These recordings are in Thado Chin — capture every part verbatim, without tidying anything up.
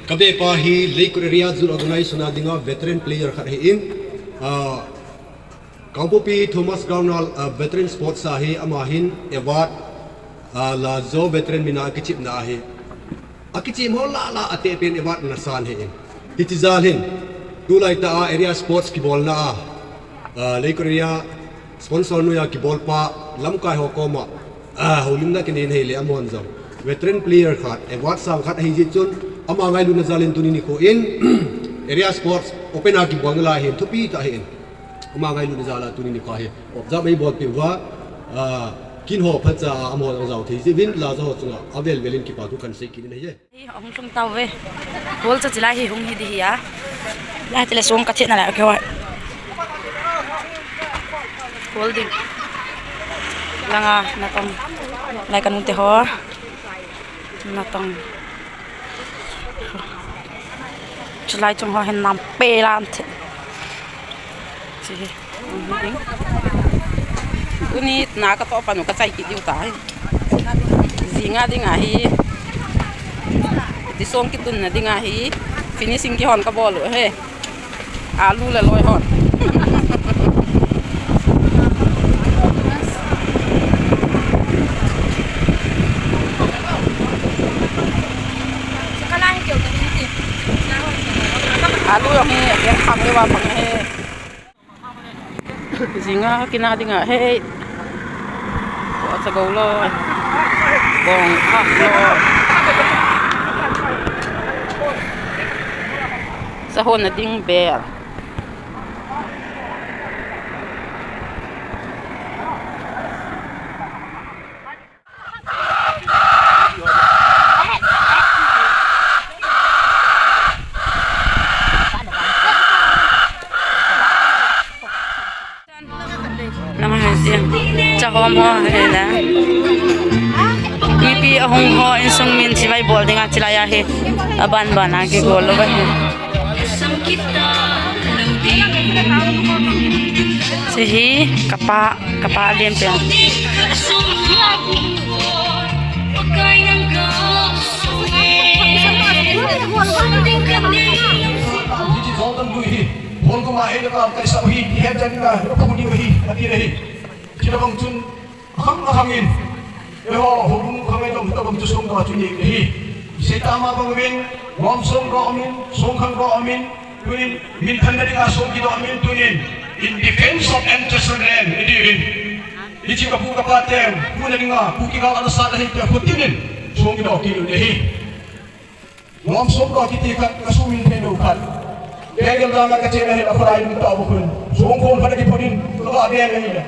Ka vepa hi Leikhut Area Youth Organization a dinga veteran player khat ahin, ah, Kangpokpi Thomas Ground a, ah, veteran sports a hi ama hin award, ah, Lajo veteran mina akichepna ahi. Akichep ho lah lah a atehpen award ana san ahin. Hiche jal hin, tulai tah a area sports kibolna a, ah, Leikhut Area sponsor noiya kibolpa lamkai ho koma, ah, houlimna kinei ahile amahon jong veteran player khat, award sang khat ahi jeh chun ama ngailutna jal in tuni nikho in area sports open a kibolna lai hin thupi tah ahin. Ama ngailutna jal a tuni nikho hi observe eibolpeh uva, ah, kin ho phacha a amaho jong ajao thei jeh uvin Lajo ho chunga avel vel in kipa thu kahin sei kit in ahi. Hi, ahung lhung tauve. Ball chu chulai hi hung hi ding ahi a. Lai tile song ka chetna lai, okay, wa. Ball ding. Langa, natong. Lai ka nute ho. Natong. Chulai chung ho hin nampi lam the. Chi hi. Tuni na ka toh panu ka chai kit diu tai. Jinga dinga hi. Disong kitunna dinga hi. Finishing kihon kabol u ahi. Alu le loi hon. Alu jong hi, akhang le vapang ahi. Jinga kina dinga hei. Ko cha go lo. Bong kha lo. Sahon na ding bel. Langa hai tia. Cha hom ho hai la. Mipi ahung ho insung min chibai bol dinga chilai ahi. Aban ban a kigol lou ahi. Chi hi kapa, kapa lian pen. Hiti Jordan lui hi, Paul kuma ei na kam kaisa hi, hi jan na, puni hi, ati na hi. Kila bang chun, akhang, akhang in. Eiho, hubung khang ei dong, hita bang chu song ka chu ni hi. Seitama bang min, ngom song ka min, song khang ka min, tunin, min khan na dinga song kidoh min, tunin, in defense of ancestral land, i ti in. Hichi ka pu ka pa te, pu na dinga, pu ki ka ana sa na hi te, pu tinin, song kidoh ki ni hi. Ngom song ka kiti khat, ka sumin thei lou khat. Kei gel dang ka che na hi la pharai lum ta bu khun. Song khon phat ki phunin, ka ba be na hi la.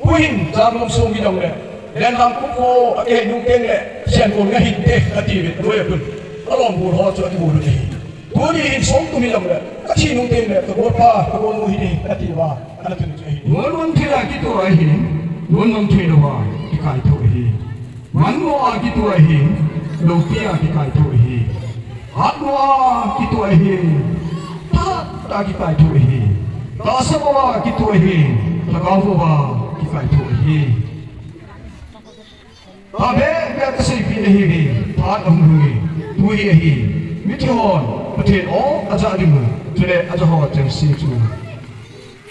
Pu hin, jam ngom song ki dong le. Len dang ku ko, a ke nu teng le. Sian ko nga hin te, ka ti bit, lo ya khun. A lom bu ho chu a ti bu ni. Tuni hin song tu mi dong le. Ka thi nu teng le, ka go pa, ka go nu hi ni, ka ti ba. Ana tu ni chu hi. Ngol wang thei a kitu ahi. Ngol wang thei lou a, kikaitho ahi. Manmo a kitu ahi, loupi a kikaitho ahi. Hatmo a kitu ahi, phat a kikaitho ahi. Tahsa mo a kitu ahi, lhagao mo a kikaitho ahi. Tabeh beh kaseipeh nahiuve, phat ahung lhung e, tu hi ahi. Mithi hon, Pathen o, aja ding u, chule aja ho chengse chu.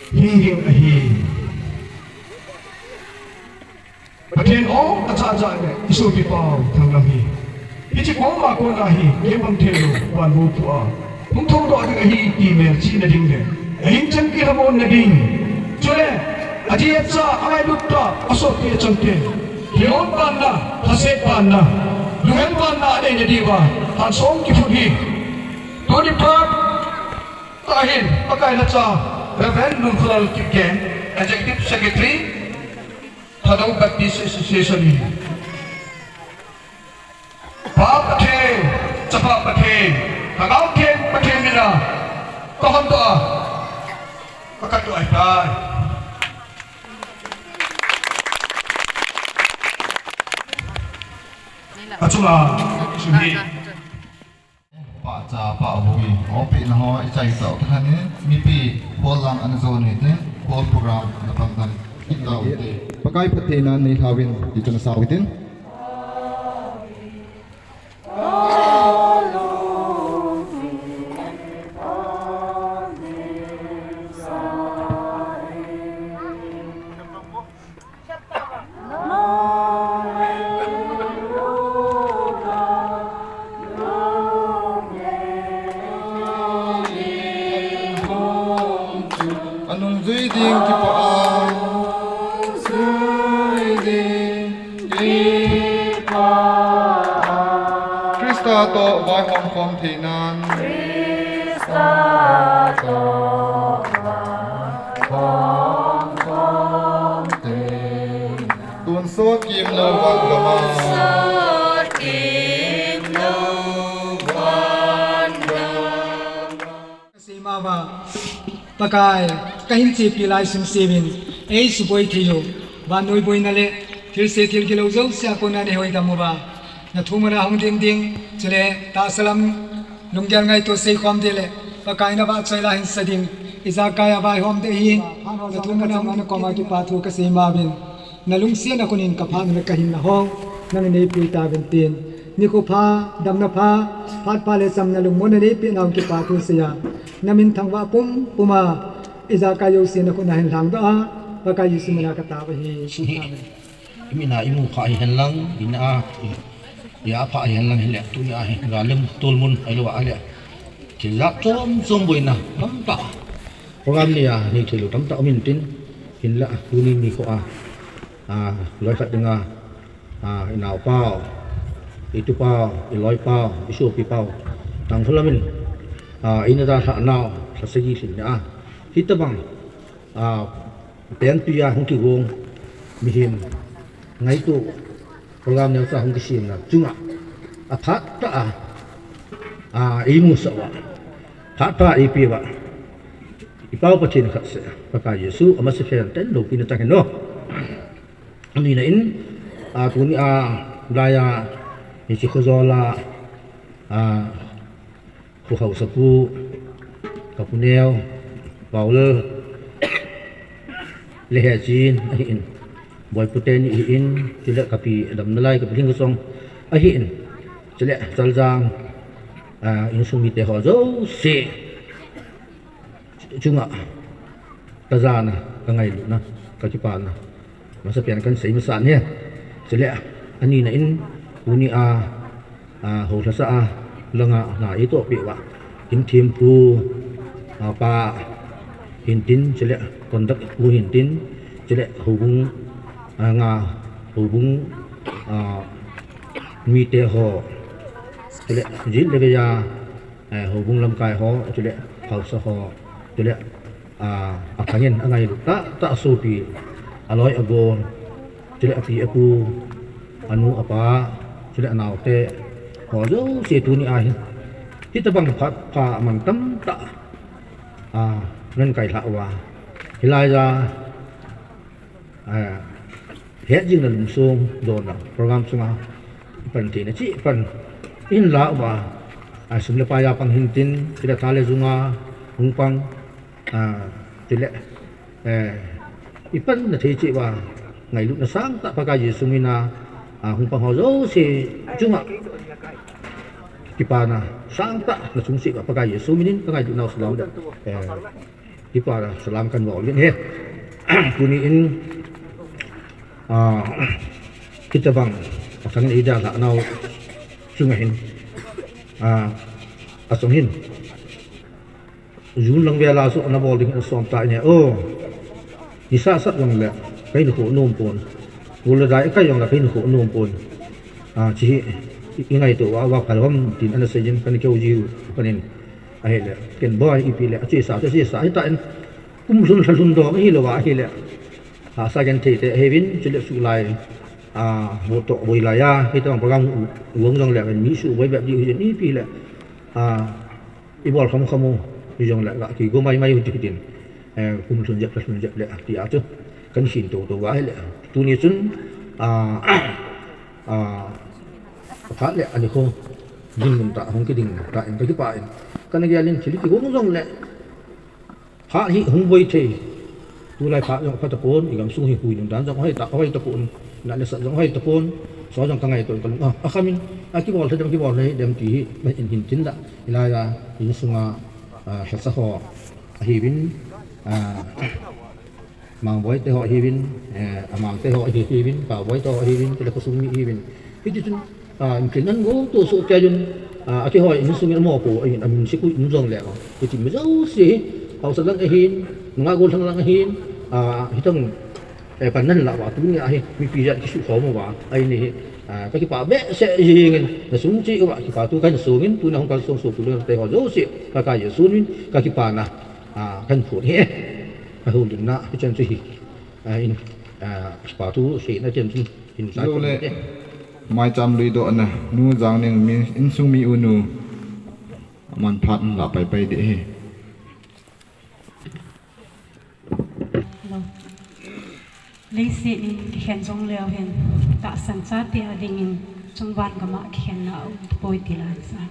Hing hing ahi. Pathen o, acha cha le, isopi pau thanglam hi. Hiche koma kona hi, kei bang thei lou, van bo pu a. Hung thou doh ding ahi, ti melchihna ding le. Ahing chan kilhamon na ding. Chule, aji acha, angailut tah, asopi achangte. Hilon panna, haset panna. Lungel panna, anei na diuva. Hansong kiphut hi. Tuni phat, tahin, Pakai lhacha, Reverend Lunphalal Kipgen, Executive Secretary, Thadou Baptist Association in. Pa Pathen, Chapa Pathen, Lhagao Theng Pathen mina, kahon doh a, kakat doh ahitai. Achunga, chu hi. Pahcha, pahvui, opehna ho ichai tau tah in, mipi, hall lang ana jon uhitin, hall program ana pan tan, kit tau hite. Pakai phattheina nei lhauvin, ti chun asao hitin. Ding kipah a. Krista toh vaihom khom theinan. Tonsot kimlou vangam a. Kasei mama, Pakai, kahin chepi lai sumsevin, eisuboi thei u, vannoi boina le thilse thil gilou jouse a kona neihoidam uva, nathumona hung ding ding, chule tahsa lam lunggel ngaito seikhom ding le Pakai navahchoi la hinsa ding, ijakai a vaihom ding ahin, nathumona hung ding koma kipathu kasei mauvin. Nalungsetna khun in kaphat nave kahinna ho, nangin neipui tauvin tin. Nikho pha, damna pha, phat pha le chamna lungmonna neipeh nau kipathu seiya. Namin thangvah pumpum a, ijakai jouse nakhut a hin lhangdoh a, Pakai Jesu mina katao ahi. Amen. Imina imu pha hihen lang, ina a, i, ia pha hihen lang hile, tunia hi, galem tolmun, ahilou ahile. Thil jat chom chom boina, tamtah. Program nia, nei theilou tamtah um intin, hinla, tuni nikho a. A, loi khat dinga, a, inaopau, itupau, iloipau, isopipau, Tangkhul lamin, a, eina dalhah nau, lha sagi lhin nia. Hitobang, a, penpi a hung kigong, mihem, ngaito, program neocha hung kisemna, chunga, aphat tah a, a, eimusah uva, phat tah a eipeh uva, ipau Pathen khat seh, Pakai Jesu, amasapen ten loupina chang hen o. Anina in, a, tuni a, laiya, hiche khojol a, a, khu haosapu, kapu neo, Paul, le hechin, ahin, boipu teni ahin, chule kapi damna lai, kapi lhing kachong, ahin, chule Chaljang, a, insung mite ho jouse, chunga, kajana, kangailutna, kakipana. Masapen kahin sei masa e. Chule, anina in, tuni a, a, hou lhasa a, langa, na eitohpeh uva. Kimthempu, a, pa, hintin, chule, conduct pu hintin, chule, houbung, a, nga, houbung, a, mite ho, chule, jit le veiya, eh, houbung lamkai ho, chule, haosa ho, chule, a, akhangin, angailut tah, tah sopi, aloi agol, chule, api apu, anu apa, chule, anaote, ho jouse tuni a hin. Hitobang phat pha aman tamtah, a, ngan kai lhah uva. Hilaiya, a, hetjingna lungsong donna program chunga ipan theina cheh pan in la uva, a, sum le pai a pang hintin, chule tha le jung a hung pang, a, chule, eh, ipanna thei cheh uva, ngailutna sangtah Pakai Jesu mina, a, hung pang ho jouse chunga kipana sangtah nachung cheh uva Pakai Jesu minin kangailutnau salam le, eh, Kipana salam kahin bol uvin ahi. Tuni in, a, hitobang, akhangin eidalhah nau chunga hin, a, achung hin, June lang vel a chu ana bol ding hin asom tan ahi. O, nisa sat jongle kahin khoh nom pon. Kol le dai akai jongle kahin khoh nom pon. A, hiche hi, i, ingaito uva, uva phal ham tin ana seiyin, kana kihou jiu, kanin. Ahile, ken boi ipi le, achesa, achesa, ahitan, kum lhun, lha lhun dom ahilou va, ahile. Hahsa genthei te, ahiuvin, chule suh lai, a, vohtoh voi lai a, hitobang program u, u, uong jongle, mi suh voi bep diu hijin, ipi le, a, ibol kham kham u, hijongle, ga kigou mai mai u ti tin, eh, kum lhun jep, lha lhun jep le, tia chu, kahin sei toto va ahile. Tuni chun, a, a, phat le, ani kho, dinmun tah, hung kiding tah in, kakipah in, kana gel in, thil kigong jongle, phat hi hung boi thei. Tulai phat jong pha tapon, igamsung hi hui nung dan jong hoi ta, hoi tapon. Natna sat jong hoi tapon. Chu jong kangaito in kalung a, akhamin, akibol thei dem, kibol thei dem ti hi, ma in hin tin da. Hilai a, insunga, a, lhasa ho, ahiuvin, a, Mangboi te ho ahiuvin, eh, Amang te ho ahi, ahiuvin, Paoboi te ho ahiuvin, chule khosung mi ahiuvin. Hiti chun, a, inkilnan gou toh soh kei jun, a, akihoi insung in amo po, ahin amin sikui in jongle, a, hiti mi jouse hi, haosa lang ahin, Nunga gollhang lang hin, ah, hitang, eh, panna lah uva tunia hi, mipi jat kisukhom uva, ahi ni hi, ah, kakipah behseh jingin, nasung cheh uva, kipathu kahin songin, tuna hung kalsong sohtu lhagao ho jouse, Pakai Jesu min, kakipana, ah, kahin phong e, kahoulimna, hichan chu hi, ah, in, ah, kipathu seina chan chu, hin sa. Maicham lui dohna, Nu Jangneng mi, insung mi u nu, aman phat lah paipai ding ahi. Leiset in kikhen jong leu hen, tahsan chate a dingin chungvai gam a kikhenna aum tapoi ti la sa.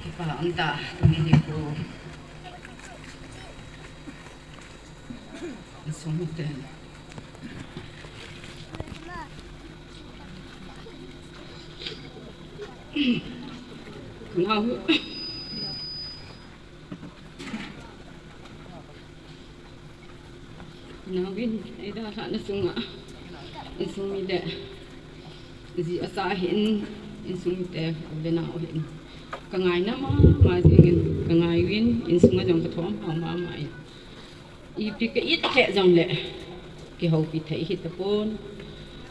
Kipa anta, tuni ni ko. Insung mite. Ngau. Nauvin, eida hatna sunga, insung mite, ji asa hin, insung mite, u le nao hin. Ka ngaina mama jingin, ka ngai uvin, insunga jong ka thom hao mama in. Ipi ka it lheh jongle, kihoupi thei hita pon.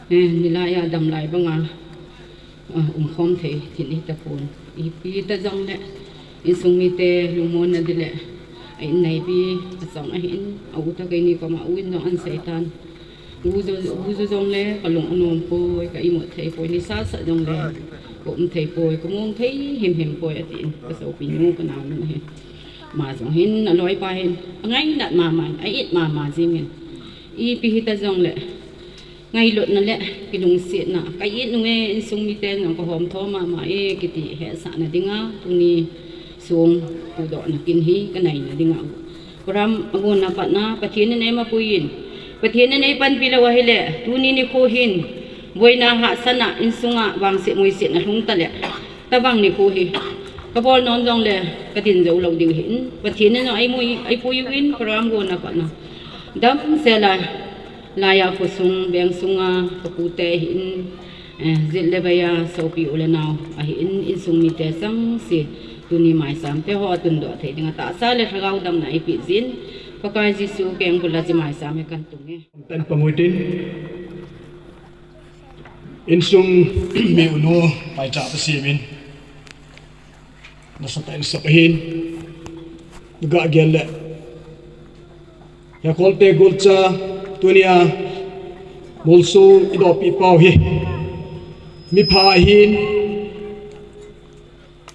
Eh, nilaiya damlai banga. Ah, umkhom thei thin hi tapon. Ipi ta jongle, insung mite lungmonna ding le, a in neipi, achang ahin, a u ta keini koma u in jong ahin seitan. U jo, u jo jongle, kalung anom poi, ka imut thei poi, nisa sa jongle, ka um thei poi, ka mong thei himhim poi, atin, ka sopinu, ka naonu hin. Ama jong hin, aloipa hin, angainat mama, a-it mama jingin. Ipi hita jongle, ngailutna le kilungsetna ka-it nunge, insung miten jong kahomtho mama e kiti hetsahna dinga tuni sung pudohna kin hi kaneina dinga. Program agonna patna Pathen in eima puiyin, Pathen in eipanpi lou ahile, tuni nikho hin boina hahsatna insunga vangset muisetna lhung tale, tabang nikho hi kabol nom jongle kadin jou lou ding hin, Pathen in jong eimui, eipuiyuvin program gonna patna. Damsela laiya khosung, veng sunga, kapute hin, eh, jit le veiya, sopi u le nao, ahin, insung mite chengse, tuni maisamte ho atundoh thei dinga tahsa le lhagao damna eipeh jin, Pakai Jesu keng bula chi maisam hi kantunge. Tan pangui tin, insung mi unu, paicha ta simin. Nasatah in sap ahin. Ga gel le. Hekholte golcha tunia molso idohpi pau hi. Mipha ahin.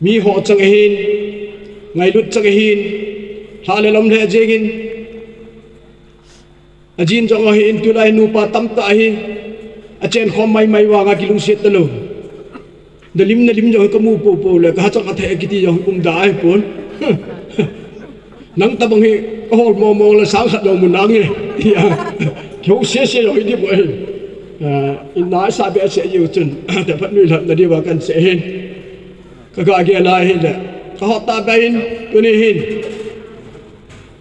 Miho chang ahin. Ngailut chang ahin. Lha le lom le jengin. Ajin jong ahin, tulai nupa tamtah ahi. Achenkhom maimai vanga kilungset talou. Nalim, nalim jong kamu popo le, kahachang athei kiti jong umda ahipon. Nang tabang hi kahol momo le sang khat jong mu nange. Tia. Kihou sese jong hi di bou ahi. Ah, in nasa behseh jiu chun. Taphat nuilhahna diuva kahin sei hin. Kaga gel ahile. Kahot tahbeh in, tuni hin.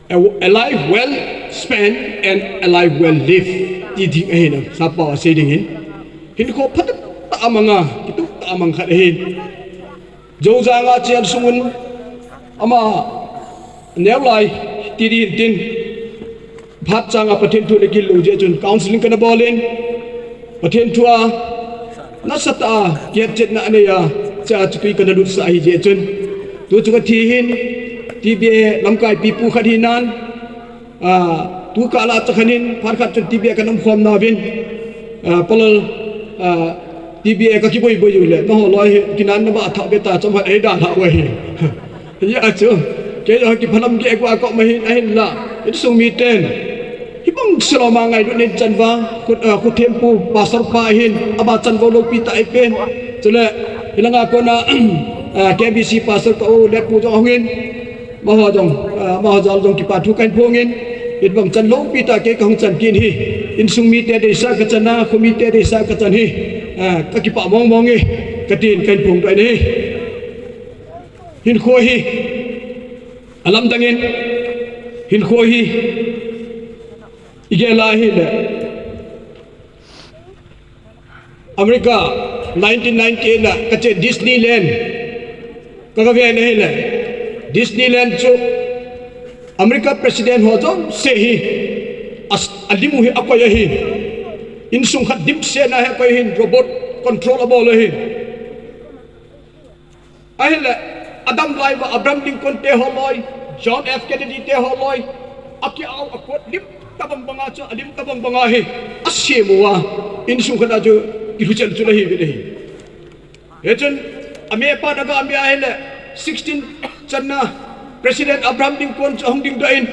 A, a life well spent and a life well lived. Ti ding ahin, sapa asei ding hin. Hinkho phatah tah a manga, kituh tah a mang khat ahin. Joujang a cheng sungun, ama neo lai, ti ding tin. Phat changa Pathen thu le gil lou jeh chun counseling kana bolin. Pathen thu a, nasatah a, kihetchetna anei a, cha chu tui kana lutsah ahi jeh chun. Tu chu kathi hin, T B A lamkai pipu khat hinan, ah, tu kah la chakhan in, phat khat chun T B A kana umkhom nauvin, ah, palal, ah, T B A kakiboi boi u le, naho loi hi, kinan na ba thah beta chom hat ei da thah u ahi. Hia chu, kei jong kiphalam gei kua koma hin ahinla, insung miten. Hibang selo ma ngailut nin chanva, khu, ah, khu thempu, pastor pa ahin, ama chanvo loupi tah eipen. Chule, hilanga kona, ah, K B C pastor ka u le pu jong ahungin. Amaho jong, ah, amaho jal jong kipa thu kahin phongin. Hitobang chan loupi tah kei kahung chan kit hi. Insung mite deisah kachan a, kho mite deisah kachan hi. Ah, kakipah mong mong e. Katin kahin phongdoh in ahi. Hinkho hi. Alamdangin. Hinkho hi. Igel a ahile. America, nineteen ninety-eight a kache Disneyland. Kaga ve na ahile. Disneyland chu America President ho jouse hi as, alim u hi akoi ahi. Insung khat dimset na hi akoi ahin, robot control abol ahi. Ahile, adam lai uva Abraham Lincoln te holoi, John F Kennedy te holoi, akiao akot lim tabang banga chu, alim tabang banga hi, asem uva, insung khat a chu, kilhuchen chu la hi ve le hi. Hichun, ame pa naga ame ahile, sixteen channa, President Abraham Lincoln chu ahung dingdoh in,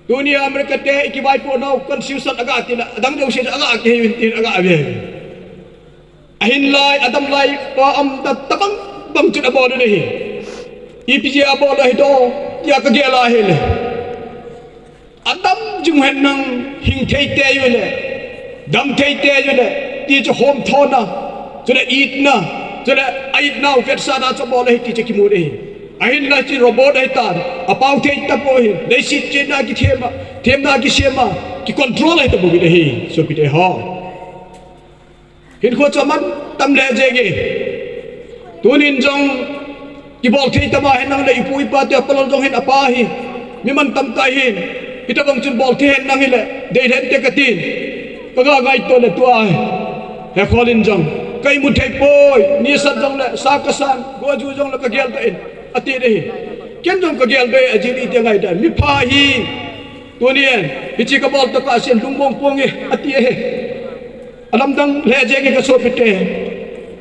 tunia America te ikivaipoh nau, constitution aga tila, adang jouse chu aga kihe uvin tin aga ve. Ahinlai, adam lai, pa um ta tabang bang chun abol u ahi. Ipi jeh a abol u ahi do, tia kagel a ahile. Adam jing u hen nang hing thei tei u le, dam thei tei u le, ti chu homthona, chule itna, chule a itna u vetsahna chu abol u ahi ti chu kimu u ahi. Ahinla chu robot ahitan, apao thei tapou ahi, leiset chenna kithema, themna kisema, kicontrol ahi tapou ahi, sopite ho. Hinkho chu aman tam le jenge. Tunin jong kibol thei tama hen nang le ipu ipa te apalal jong hin apa hi. Mi mantam tah hin. Hitobang chun bol thei hen nang hile. Dei hen te katin. Kaga ngaito le tua hi. Hekhol in jong. Ka imu thei poi, nisat jongle, sa kasan, goju jongle kagel doh in, ati ding ahi. Ken jong kagel doh e, ajeh iti ngai ta. Mipha hi, tunin, hiche kabol tokah a sei lungmong ponge, ati ahi. Alamdang lheh jenge ka sopite.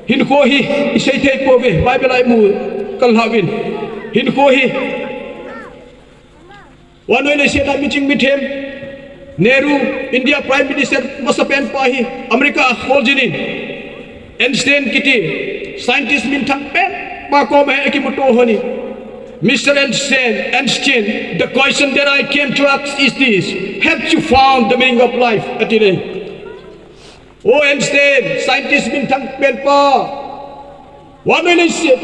Hinkho hi, isei thei pouve, Bible a imu kal hah uvin. Hinkho hi, Vannoi leiset a miching mithem, Nehru, India Prime Minister masapen pa hi, America a kholjin in, Einstein kiti, scientist minthang pen pa koma hi akimuto lhonin. Mister Einstein, Einstein, the question that I came to ask is this, have you found the meaning of life? Ati ding ahi. O Einstein, scientist minthang pen pa. Vannoi leiset.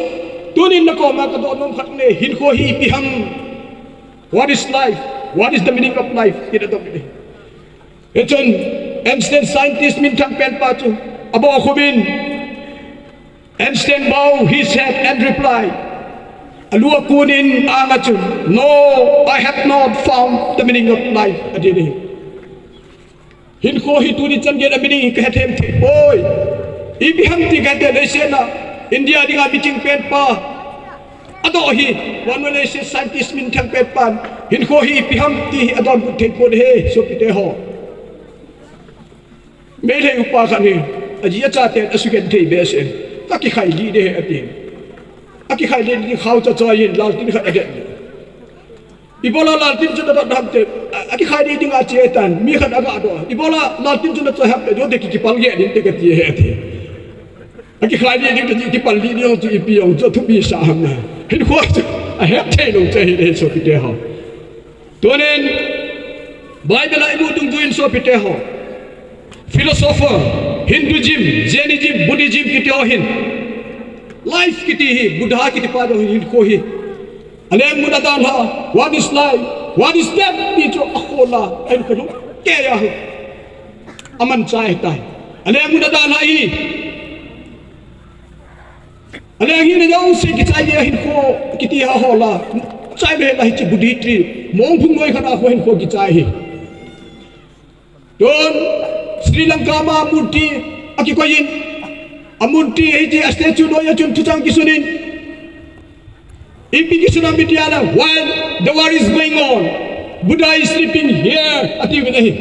Tunin nakoma kadoh nom khat ne, hinkho hi ipi ham. What is life? What is the meaning of life? Iti doh ding ahi. Hichun, Einstein scientist minthang pen pa chu, aboh akhumin. Einstein bow his head and reply. Alu akunin anga chun, no, I have not found the meaning of life, ati ding ahi. Hinkho hi tuni chan geiya meaning hi kahe them thei poi. Ipi ham ti kati le, leiset a India dinga miching pen pa. Adoh hi, vannoi leiset scientist minthang pen pan. Hinkho hi ipi ham ti hi adonbut thei pon ahi, sopite ho. Meitei upa khat hi, aji achaten asugenthei behseh in. Kakikhai lih ding ahi ati. Akikhai lih ding khao cha choi in, laltin khat adet. Ibola laltin chu nadot ham ti, a, akikhai lih ding ache tan, mi khat aga doh. Ibola laltin chu nachoi ham ti, doh te ki, kipal geh ding te kati ahi ati. Akikhai lih ding te kipal lih ding chu ipi jong chu thupi sa ham na. Hinkho chu, ahet thei lou chu ahi ding ahi sopite ho. Tunin, Bible a imu dungjuiyin sopite ho. Philosopher, Hinduism, Jainism, Buddhism kiti ho hin. Life kiti hi, Buddha kiti pa jong hin, hinkho hi. Aleng mun adalha, what is life? What is death? Ti chu akhol a, ahin kholung kei ahi. Aman chai tai. Aleng mun adalha hi. Aleng hina jouse kichai ding ahin, hinkho kiti ahol a. Chai be la hiche Buddhist tree. Mong phung noi khat a khu hinkho kichai ahi. Tun Sri Lanka ma murti akikoi in. Amurti hiche a statue noi a chun thuchang kisun in. Ipi kisun ham iti le, while the war is going on, Buddha is sleeping here, atiuvin ahi.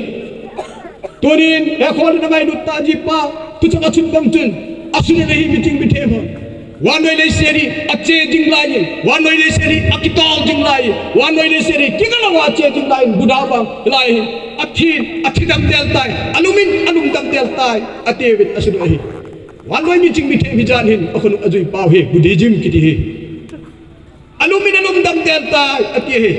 Tunin, he khol in angailut tah jipa, thuchang achun bang chun, asun in ahi miching mithem ho. Vannoi leiset hi ache jing lai in, vannoi leiset hi akitol jing lai in, vannoi leiset hi kikah lou a ache jing lai in, Buddha vang lai hi, athi, athi dam del tai, alum in, alum dam del tai, atiuvin asun ahi. Vannoi miching mithem hi jan hin, akhonung ajui pau hi, Buddhism kiti hi. Alum in alum dam del tai, ati ahi.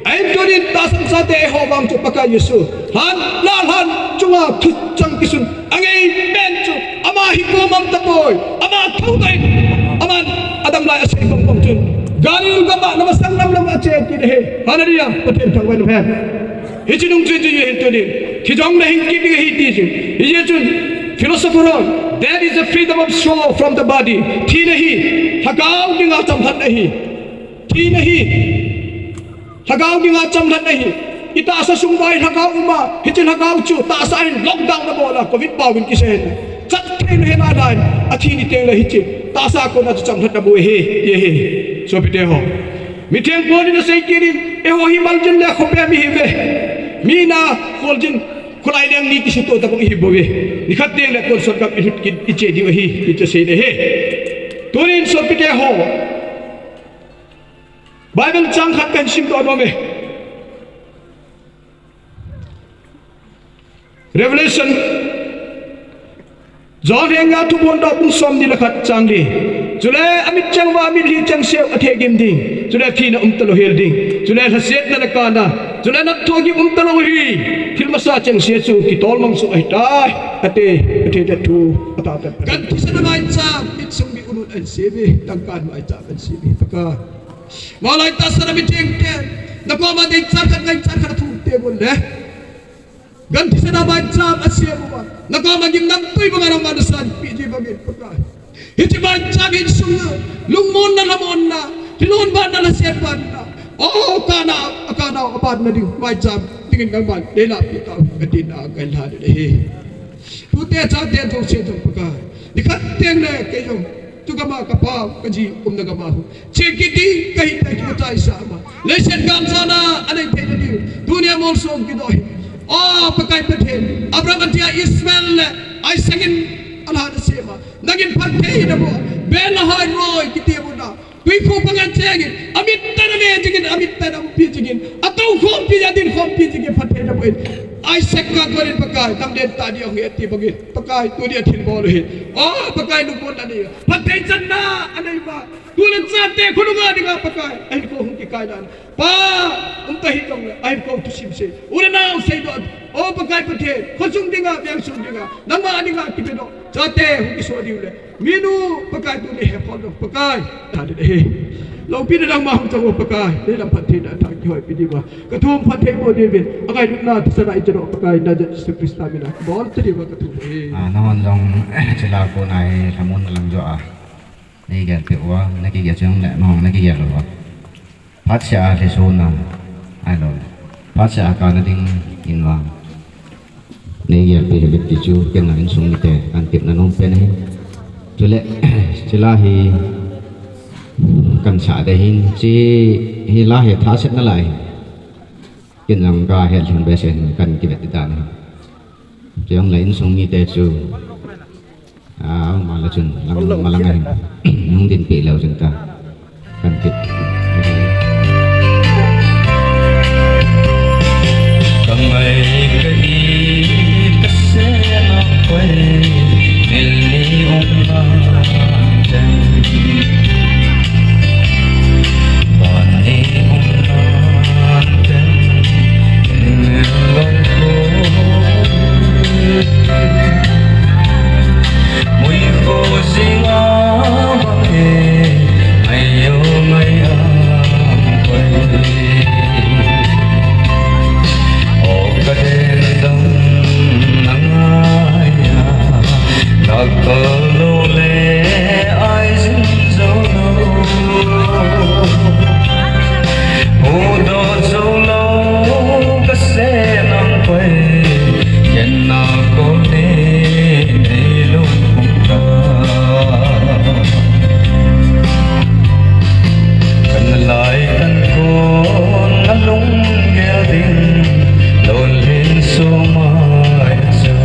Ahin tunin tahsan sate eiho vang chu Pakai Jesu. Lhan, la lhan, chunga thuchang kisun. Angei pen chu, ama hi kom um tapoi. Ama thou dai. Aman, adam lai asei bang bang chun. Galil gam a, namasang lam lam a che ti ahi. Hallelujah. Pathen thangvah in um hen. Hiche nung chun chu hin tunin. Thi jongle hing kit ding ahi ti chu. Hiche chun philosopher hon, death is the freedom of soul from the body. Thina hi, lhagao dinga chamlhatna ahi. Thina hi, lhagao dinga chamlhatna ahi. Itahsa sung uva hi lhagao um a, hiche lhagao chu, tahsa hin lockdown abol a, covid pao in kisei in. Chat thei lou hel a lai, athi ni teng le hiche. Tahsa kona chu chamlhatna bu ahi, ahi. Sopite ho. Mitheng pon in asei kit in, eiho hi maljin le khopi mi ihiuve. Mi na kholjin, kholai leng ni kisuto tabang ihi bouve. Nikhat teng le kon sot gam ilhut kit iche diu ahi, ti chu asei in ahi. Tunin sopite ho. Bible chang khat kahin simdoh nom e. Revelation. John henga Thuphondoh bung somni le khat chang li. Chule amit cheng uva amitlhi chengseu athegim ding. Chule thina umtalou hel ding. Chule lhasetna le kana. Chule natthu gim umtalou hi. Thil masa chengse chu kitol mang soh ahitai. Ati, ati, ati thu. Ata, ata, ata. Gan thisena maicham, mit sung mi unun an semi, tangkan maicham an semi. Pakai. Malai tahsan a mithengte. Nakoma deichat khat ngaichat khat thu te bol le. Gan thisena maicham asem uva. Nakoma gimnamtui banga nangma nasanpeh ji bangin Pakai. Hiche maicham hin sung a. Lungmonna, lhamonna. Thilhon banna, lhaset banna. O, kana, kana abanna ding maicham. Dingin nangman leilahpeh tauhen katina kahin lhan in ahi. Tute chate jouse jong Pakai. Nikhat teng le kei jong, tu gam a ka pa, ka ji umna gam a hung. Che kiti, ka hita chu chai sa ma. Leiset gam jana, anei thei na diu. Tunia Molsom kidoh hi. O Pakai Pathen, Abraham atia Ishmael le Isaac in alha na sema. Nangin phatthei na boh. Bel la hoi roi kiti boh na. Tuikhu pangan chengin, amit tah in ave jingin, amit tah in aumpi jingin, atou khompi, adin khompi jingin, phatthei na boh in. Isaac ka konin Pakai, nang den tah ding ahi ati bangin, Pakai, tuni a thilbol u hi. O Pakai, lungmonna nei, phatthei channa anei uva. Tu le chate khonunga dinga Pakai, ahin ko hung kikai dan. Pa, um ta hi jongle, ahin ko thusim sei. U le nao seidoh. O Pakai Pathen, khosung dinga, vengsung dinga, nangma dinga kipedoh. Chate hung kiso diu le. Minu Pakai tuni he phol doh Pakai. Ta ding ahi. Loupina nangma hung chang o Pakai. Neilam phattheina thang kihoipi diuva. Ka thum phatthei mo diuvin. Angailutna thasan a i chang o Pakai. Nazareth Jesu Christa mina. Bol ta diuva ka thum ahi. A, nahon jong, chila kona hi, lhamon lang jo a. Nei gelpeh uva, na kigel chang le, nahon na kigel uva. Phatseh a lhisona, ahilou le. Phatseh a kana ding in vang. Nei gelpeh hih bep ti chu, ken jong insung mite, kan tepna nom pen ahi. Chule, chila hi, kan sah ding ahin, chi hi la hi thasetna lai. Ken jong ka het lhing behseh in, kan kivet ding dan ahi. Chule insung mite chu, a, ama le chun, lang, malang ahin. Hung dinpeh leu chun ta. Kan ti. Ka ngai ka it ka sena koi, nil ni um na ten. Ban ni um na ten, nil lo ko. Mui ko singa bang e, mai yo mai a koi. O ka den dam na ngai a, na kal lo le ai zin zo lo. Hu do zo lo ka se nang koi, ken na ko ne nei lo ta. Kan lai kan ko na lung gel ding, lolhin so mai zo.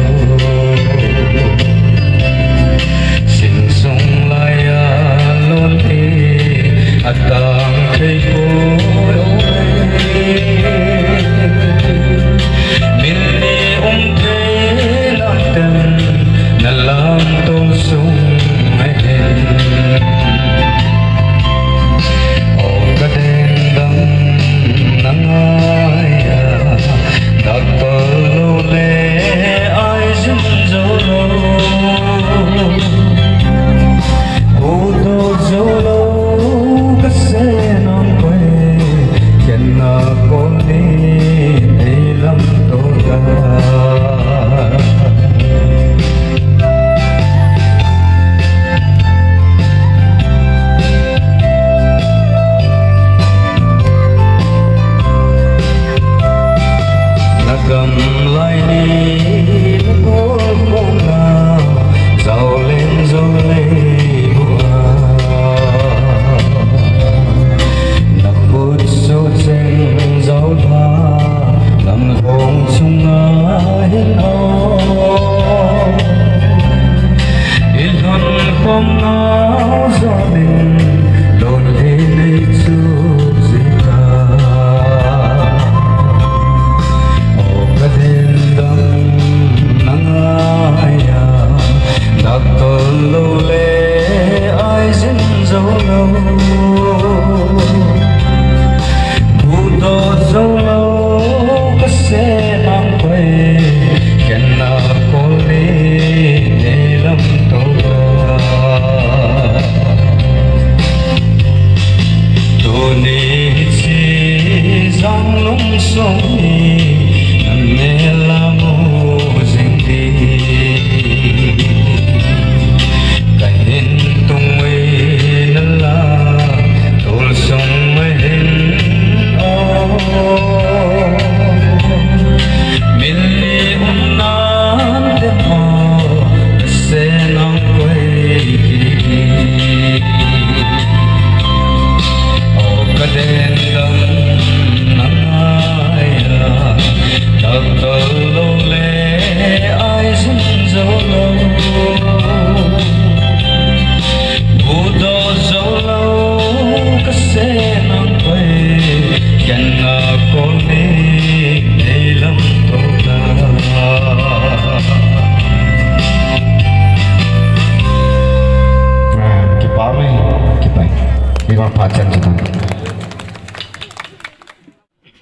Kipa me, kipa. Kipa pachan kita.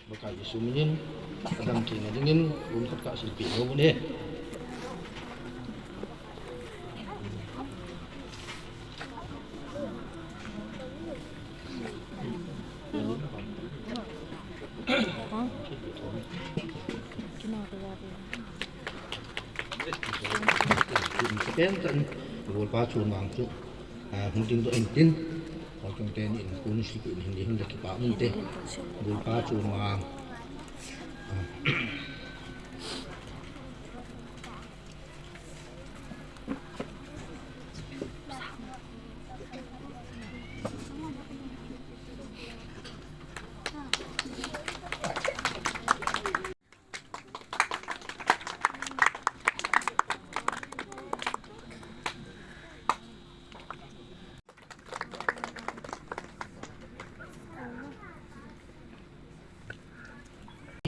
Pakai Jesu minin, kadam theina dingin, kun khat kasilpeh nom uve. Pen tan, golpa chun mang chu. Ah, hung dingdoh intin. Hung dingdoh intin. Golpa chu mang. Ah.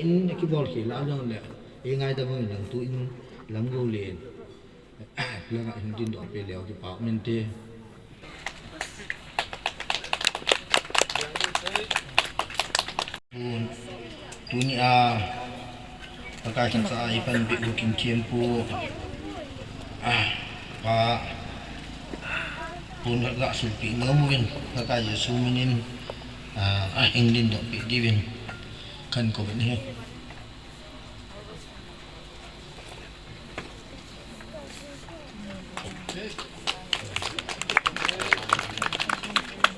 In kibol khel a jong le, i ngaidam in lang tu in lang lou le. Langa hung dingdoh peh leu kipa um inte. Tun, tuni a, Pakai thacha a i panpi u Kimthiampu, ah, pa, pon khat kasilpeh nom uvin, Pakai Jesu minin, ah, ah, hung dingdoh peh diuvin, kakou uvin ahi.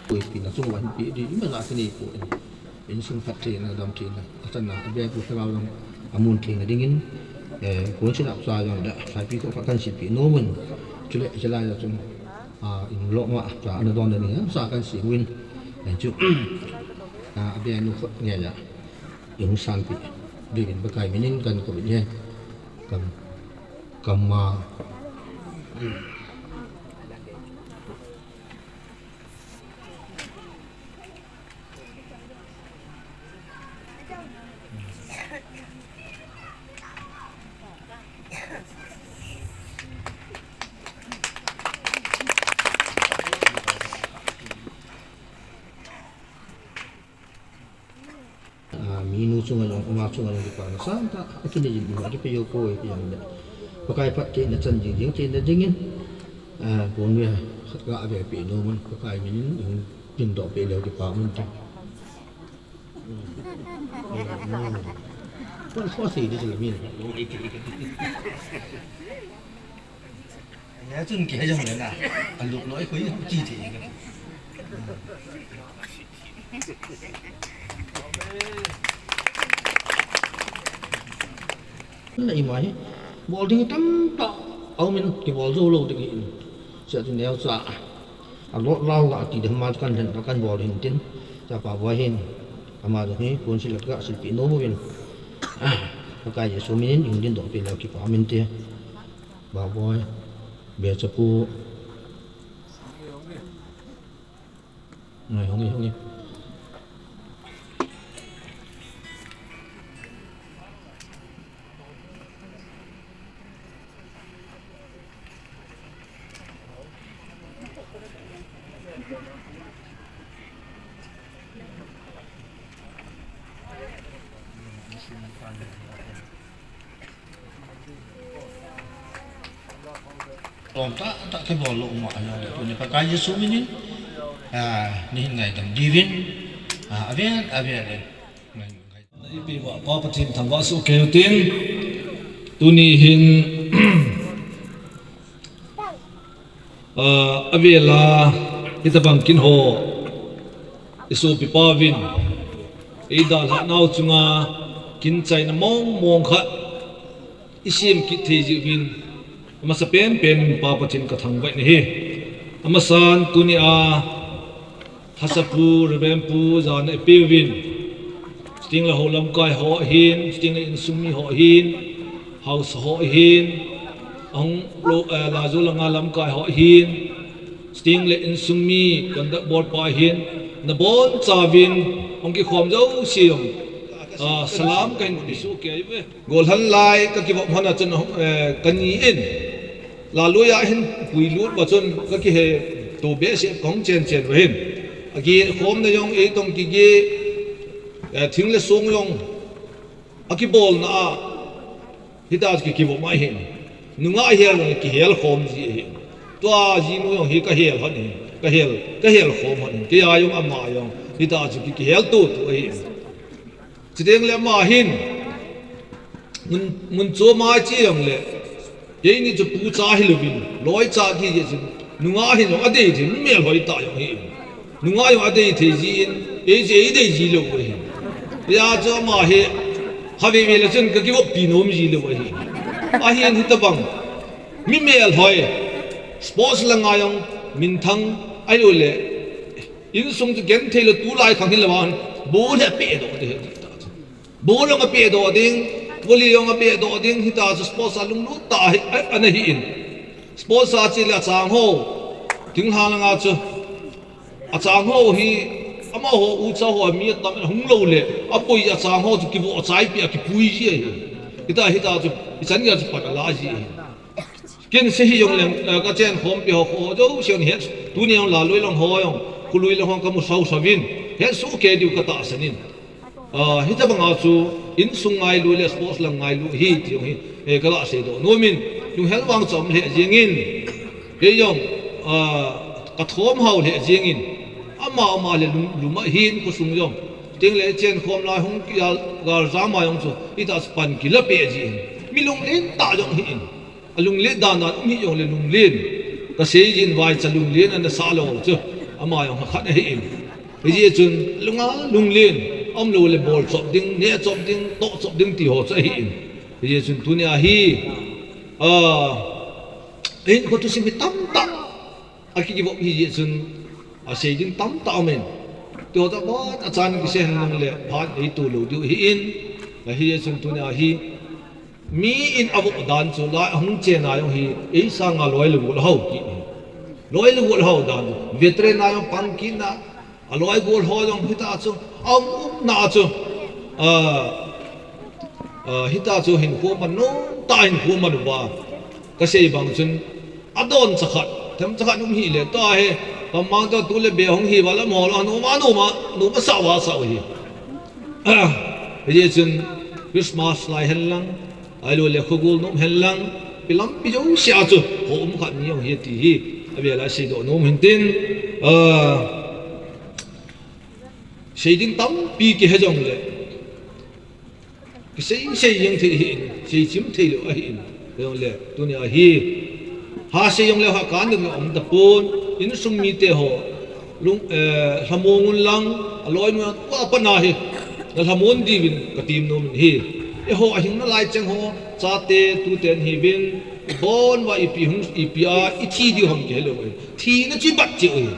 Koipi na chunga hin pe ding, ima la kini ko in. Insung phattheina, damtheina, atana, abepu Lhagao lam, amun theina dingin, eh, kon silap sa jong da, saipi ko kasilpeh nom un. Chule, chule ya chung, ah, in loma, cha ana don ding, sa kasei uvin. Eh, chu, ah, abenu khut nge ya. Insung sanpeh diuvin Pakai minin kakou uvin ahi. Kam, kam ma. Ah, minu chunga jong, ama chunga jong, kipana sangtah, akinei jin ima kipe jou poi, ti jong le. Pakai phattheina chan jing jing theina dingin, ah, pon ve, khat kavel peh nom un, Pakai minin, hung dingdoh peh leu kipa um inte. Kon kho sei di sila min. Aya chun kei jong le na. Aluk loi khui chi thei ka. Na ima hi. Bol ding tamtah. Aumin kibol jou lou ding ahin. Sia chu neocha. Alot lou ga ti ding ma kan den kan bol hin tin. Chapa boi hin. Ama jong hi kon silap kasilpeh nom uvin. Ah, Pakai Jesu minin hung dingdoh peh leu kipa um inte. Baboi, Bechapu. Ngai, hung e, hung e. Tom ta, ta ke bol lo ma ya le, tuni Pakai Jesu minin, ah, nei hin ngaidam diuvin, ah, avel, avel le. Ipi va, Pa Pathen thangvah soh kei utin, tuni hin, ah, avel a, hitabang kin ho, i sopipa uvin, i dalhah nau chunga, kin chaina mong mong khat, i sem kit thei jiuvin, amasa pen pen Pa Pathen ka thangvah in ahi. Amasan tuni a, Thasapu, Reverend Pu, jana i peuvin. Chuting le ho lamkai ho ahin, chuting le insung mi ho ahin, haosa ho ahin, Ahung lo, eh, Lazu langa lamkai ho hin, Sting le insung mi, conduct board pa hin, nabon chauvin, hung kikhom jouse jong, ah, salam kahin pesuh kei uve. Golhang lai kakivop hon a chun, eh, kani in, Lalui a hin puilut uva chun kakihe to behseh kahung chen chen uva hin. Akikhomna jong eitong kigeh, eh, thing le song jong akibolna a, hitia chu ki, kivop mai hin. Nungah hel jong kihel khom ji ahin. Tua jinu jong hi kahel hon ahin. Kahel, kahel khom hon ahin. Kei a jong ama jong. Hitia chu ki, kihel tutu ahin. Chuteng le ama hin. Mun, mun chom a che jong le. Keini chu pu cha hilouvin. Loi cha kiti jeh chun. Nungah hin jong adei thei, mi melhoi tah jong ahin. Nungah jong adei thei jin, ei chu eidei ji lou ahi. Hijeh chun ama hi, khatvei vei le chun kakivoppi nom ji lou ahi. Ahin hitabang, mi melhoi, sports langa jong minthang, ahilouleh, insung chu genthei lou tulai khang hilou vang, ball hi apehdoh ding ahi. Ball jong apehdoh ding, volley jong apehdoh ding, hitia chu sports a lunglut tah ahi, a, ana hi in. Sports a che le achang ho, thinglhang langa chu. Achang ho hi, amaho ucha ho a mi atam in ahung lou le, aboi achang ho chu kivoh chaipi a kipui ji ahi. Hitia, hitia chu, ichan geiya chu pan ala ji ahi. Ken sei hi jong leng, eh, kachen khompi ho, ho, jouse jong het, tuni jong Lalui lang ho jong, Khului lang ho kamu sau sauvin, het soh kei diu katahsan in. Ah, hitabanga chu, insung ngailu le sports lang ngailu hi, ti jong hi, eh, kaga seidoh nom in, lunghel vang chu um lheh jeng in, kei jong, ah, kathom hao lheh jeng in, ama, ama le lum, lum ahin khosung jong, teng le chen khom lai hung kija, galjam a jong chu, hitia chu pan kila peh ji in, mi lunglen tah jong hi in. Alunglen dan dan um hi jongle lunglen. Kasei jin vaicha lunglen ana sah lou chu. Ama jong khat ahi in. Hijeh chun lunga lunglen. Aum lou le bol chop ding, neh chop ding, toh chop ding ti ho chu ahi in. Hijeh chun tunia hi, ah, hinkho thusim hi tamtah akikivop hijeh chun, asei ding tamtah aum in. Tiho tah ban achan kisei henlang le phat eito lou diu ahi in. Hijeh chun tunia hi, mi in avoh dan chu lai ahung chen a jong hi, ei sanga loi le gol hao kit hi. Loi le gol hao dan chu, veteran a jong pang kit na, aloi gol ho jong hitia chu, aum um na chu, ah, ah, hitia chu hinkho man nom tah hinkho man uva. Kasei bang chun, adon chakhat, themcha khat um hile, tua hi, pamang tua tu le be hung hi uva lam ho la, nom a, nom a, nom a sa uva sa u hi. Hijeh chun Christmas lai henlang, ahilou le khogol nom henlang, ipi lampi jouse a chu, ho um khat ni jong hi ti hi, avel a seidoh nom hin tin, ah, sei ding tampi kihe jongle, kisei, sei jeng thei ahi in, seichim thei lou ahi in, jongle, tunia hi, ha sei jongle ha kan ding um tapon, insung mite ho, lung, eh, lhamon un lang, aloi nu, tua pat na hi, nalhamon diuvin katim nom in ahi. Eiho ahing nalai cheng ho, chate, tuten hiuvin, ibon uva ipi hung, ipi a, ithi diu ham kihe lou ahi. Thina chu ibat cheh u ahi.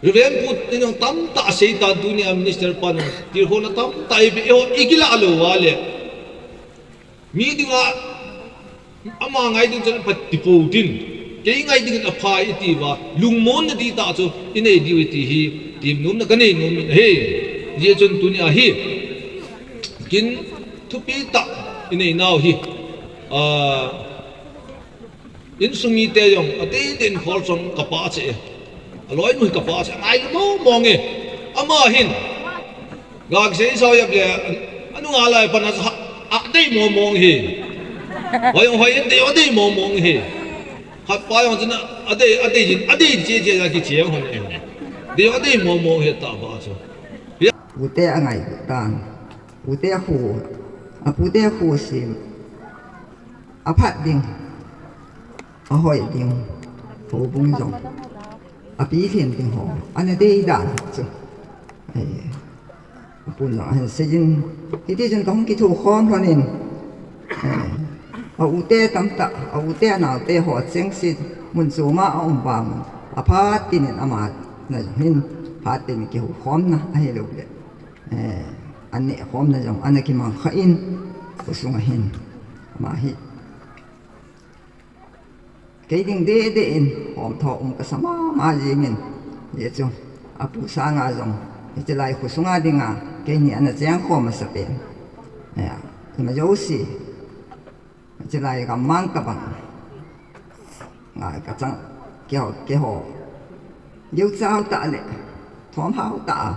Reverend pu in jong tamtah asei tan tunia minister pan, tilkhouna tamtah ipi, eiho ikilah lou uva le. Mi dinga, ama ngai ding chun apha ti pou tin. Kei ngai dingin apha iti uva, lungmonna dihtah chu inei diu ahi ti hi, temnomna kanei nom in ahi. Hijeh chun tunia hi, kin thupi tah inei nau hi, ah, insung mite jong, adei dei in khol chong kapah cheh e. Aloi nu hi kapah cheh, angailu mong mong e. Ama hin, ga kisei sao jep le, anunga lai pan a, adei mong mong hi. Hoi jong hoi in, dei jong dei mong mong hi. Khat pa jong chun adei, adei jin, adei cheh cheh a kicheng hon e. Dei jong adei mong mong hi tah pa chu. Pute angailut tan. Pute khu, apute khu sim. Aphat ding, ahoi ding, houbung jong, apilhin ding ho, ana dei dan chu. Ei, apun jong ahin seijin, hiti chun kahung kithukhom lhonin, ei, a ute tamtah, a ute anaote ho chengse mun choma aum vangin, aphat tinin ama na jong hin, phat tin kihoukhomna ahilou le, eh, an nehkhomna jong ana kimangkha in, khosunga hin, ama hi, Kei ding deh deh in, hom tho um kasa mama jingin. Hijeh chun, apu sanga jong, hiche lai khosunga dinga, keini ana cheng khom masa pen. Aya, ima jouse. Hiche lai gammang tobang. Ngai kachang, keiho, keiho. Geuchau tah le, thomhao tah a.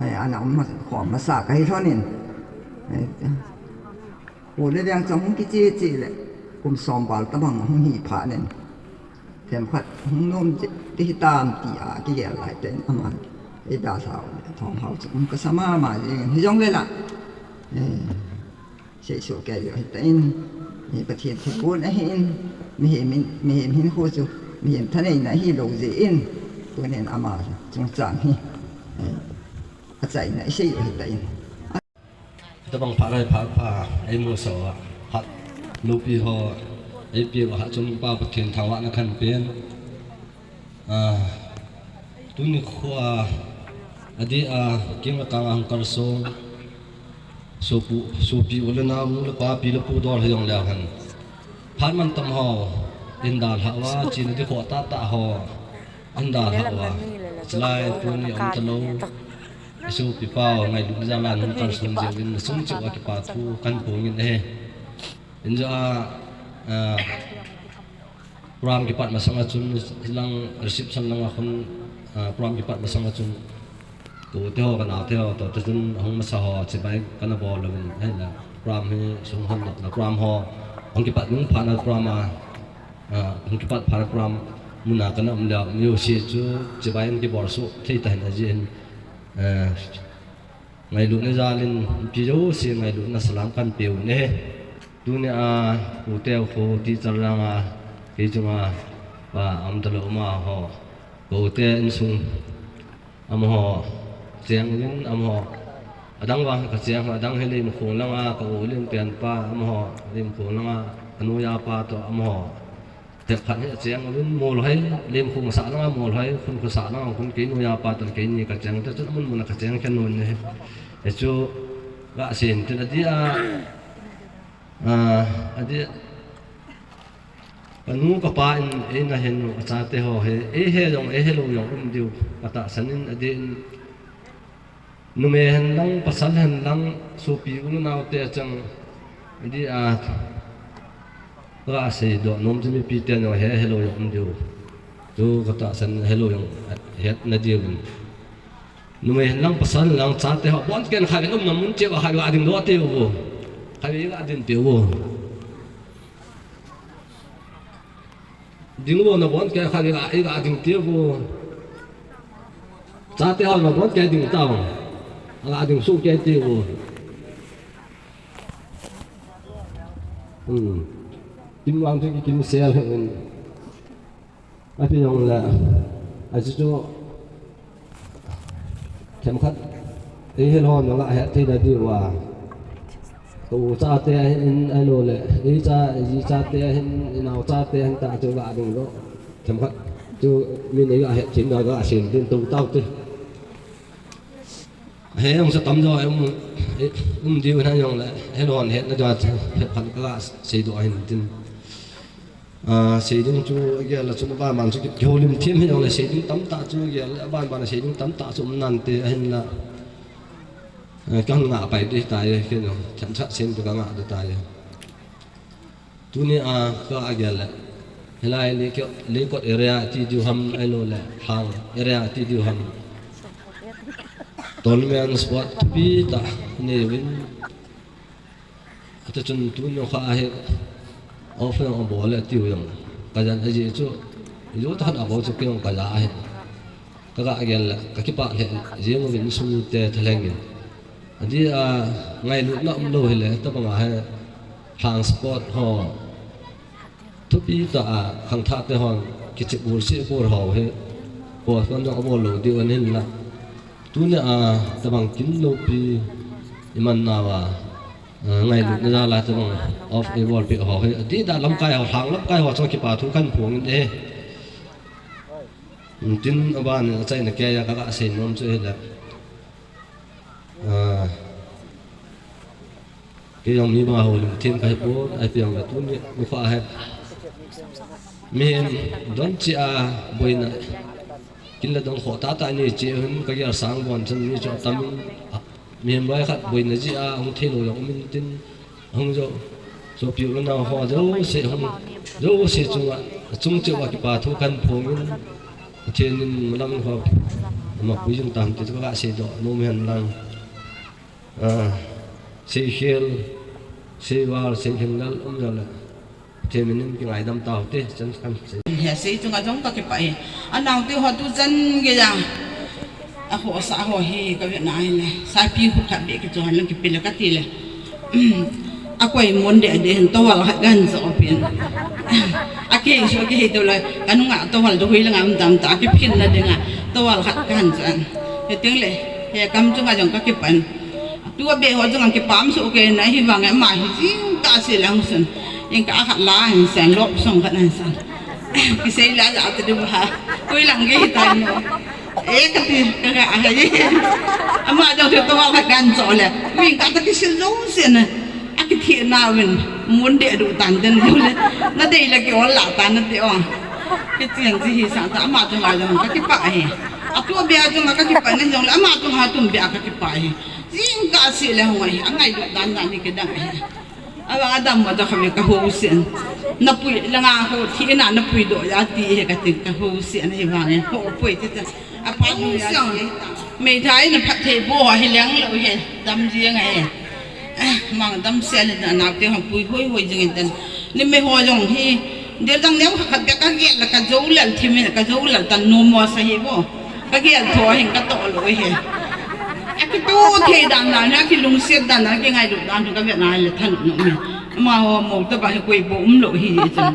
Aya, ana um masa, khom masa kahi lhonin. Aya, Pu le Veng chang hung kiche che le, kum som val tobang hung hi phat in. Themkhat hung nom che, ti hitam tia kigel lai teng aman. Eidalhau le, thomhao chu um kasa mama jingin. Hijongle la. Eh, seisoh kei lou hitan. Eh, Pathen thupeh ahin. Mihem hin, mihem hinkho chu, mihem thaneina hilou jeh in. Tunin ama chungchang hi. Eh, achaina isei u hitan. Tabang phat lai phat pha, eimusah uva. Phat loupi ho, eipeh uva Hatchungnungpa Pathen thangvahna kahin pen. Ah, tuni khoa, adeh a, keng le kang a hung kalsong. Sopu, sopi u le nao, nu le pa, pi le pu dol hijongleu hen. Phat mantam ho, eidalhah uva, chena ding khoh tahtah ho, eidalhah uva. Chulai tuni um talou. Isopipa u ngailutna jal a hung kalson jeh uvin nasung cheh uva kipa thu kahin phongin ahi. Injo a, ah, program kipat masanga chun, hilang reception langa khun, ah, program kipat masanga chun, ka u teho, ka nao teho, toh te chun ahung masa ho, chibai kana bol uvin, ahile, program hi sung hon dohna program ho, hung kipat nung phat na program a, ah, hung kipat phat na program muna kana um leu, mi jouse chu chibai in kibol soh thei tahen ajeh in, eh, ngailutna jal in, mipi jouse ngailutna salam kahin peh u ahi. Tunia, u teho khu teacher langa, kei chunga, pa, um talou amaho. Ka u te insung, amaho, cheng uvin, amaho. Adang vang kacheng, adang hi Limkhong langa, ka u Limpianpa, amaho, Limkhong langa, anoiya pa toh, amaho. Themkhat hi acheng uvin Molhoi, Limkhong sah langa Molhoi, khun khu sah langa khun kei noiya pa toh keini kacheng, te chun amun muna kacheng khen un ahi. Hichu, gasei in tin adeh a, ah, adeh, kanu kapa in eina hin u, achate ho hi, eihe jong, eihelou jong um diu, katahsan in adeh in, numei hen lang, pasal hen lang, sopi u le nao te chang, adeh a, kasei doh nom chu mipi ten jong he, helou jong um diu. Chu katahsan helou jong, het nadiu. Numei hen lang, pasal hen lang, chate ho, bon ken khatvei umna mun cheh uva khatvei ga ding doh teu. Khatvei ga ding teu. Ding uvo nabon kei khat iga, iga ding teu vo. Chate ho nabon kei ding tao. Aga ding soh kei teu vo. Hmm. Kim lang chu kikim sel hen. Ati jong le. Achu chu. Themkhat, eihelou ho naga het thei nadiu va. Ka u chate ahin ahilou le, eicha, eiji chate ahin, inao chate ahin tah chu ga ding lou. Themkhat, chu min eiga het thei naga sei ding tou tau te. He jong sa tam jo, um, um diu na jong le, helou hon het na jo, themkhat kaga sei doh ahin tin. Ah, sei ding chu agel a chun aban ban chu ki, kihoulim them hi jong le sei ding tamtah chu agel a, aban ban a sei ding tamtah chu um nante ahinla. Eh, kangah pai ding tai, kei jong, themkhat sei ding kangah ding tai. Tunia, ka agel le. Hilai Leikot, Leikot area ti diu ham ahilou le, Lhang area ti diu ham. Tournament sport thupi tah nei uvin. Ati chun tuni kha ahi, off jong abol le tiu jong. Kajan aji chu, ju ta khan abol chu kei jong kaja ahi. Kaga gel le, kakipah le, jing uvin sum te thalheng in. Aji a, ngailutna umlou hile, tabang a hi, Lhang sport ho. Thupi tah a, khangthah te hon, kichep ul seh ul ho hi. Postpone jong abol lou diu ahin la. Tunia, tabang kin loupi, iman nauva. Ah, ngailutna jal a tabang off eibolpeh ho hi. Adih dan lamkai ho, Lhang lamkai ho chunga kipa thu kahin phongin ahi. Tin aban achaina keiya kaga sei nom chu hile. Ah, kei jong mi banga houlim them kahi pon, ahi peng le tuni, nikho hi. Mihem don cheh a boina, kin le dong khoh tah tah ni cheh hin ka gel sang bon chun mi chu atam in, a, mihem bai khat boina jeh a hung thei lou jong um in tin, hung jo, sopi u le nao ho jouse hung, jouse chunga, achung cheh uva kipa thu kahin phong in, Pathen in malam ho ama pui jing tahen ti chu ka sei doh nom hen lang. Ah, seikhel, seival, seikhenglel um jong le, Pathen min in kingaidam tau te, chan kan sei. He sei chunga jong ka kipah e. Anaote ho tu chan gei a, a khohsah ho hi ka vet na ahile, saipi khu khat beh kichoh hen lang kipe le kati le. A koi mun deh deh hen towel khat kahin choh peh in. A kei chu kei to le, ka nunga towel chu hui langa um tam ta, kiphin na dinga towel khat kahin choh in. He teng le, he kam chunga jong ka kipah in. Tu a beh ho jong a kipah um soh kei na, hivang e ama hi jingkah seh le hung sun. Jingkah khat la hin sen lop song khat hin sen. Kisei la la te du ha. Koi lang gei tai no. E kati, ka ga a hai. Ama jong chu towel khat kahin choh le. Jingkah ta kisil jong sen. A kithina uvin. Mun deh du tan den du le. Na dei le ki ol la tan na te o. Kichen ji hi sang ta ama jong a jong ka kipah hi. A tu a beh a jong a ka kipah nen jong le ama jong a tum beh a ka kipah hi. Jingkah seh le hung ahi, angailut dan dan hi kidang ahi. Avang adam ma da kha ve ka housen. Na pui langa ho thina na pui doh ya ti he ka tin ka housen ahi vang e. Ho pui ti ta. A pha nu ya. Meithai na phatthei boh hi leng lou he. Dam jeng ahi. Eh, mang damsel in anaote ho pui hoi hoi jing in tan. Ni me ho jong hi. Del dang neo khat ka gel la ka jo lal thim in ka jo lal tan no mo sa hi bo. Ka gel tho hin ka toh lou hi. A kitoh thei dan dan, a kilungset dan dan, kingailut dan ka vet na le thanom e. Ama ho mo ta ba hi koi bo um lou hi chun.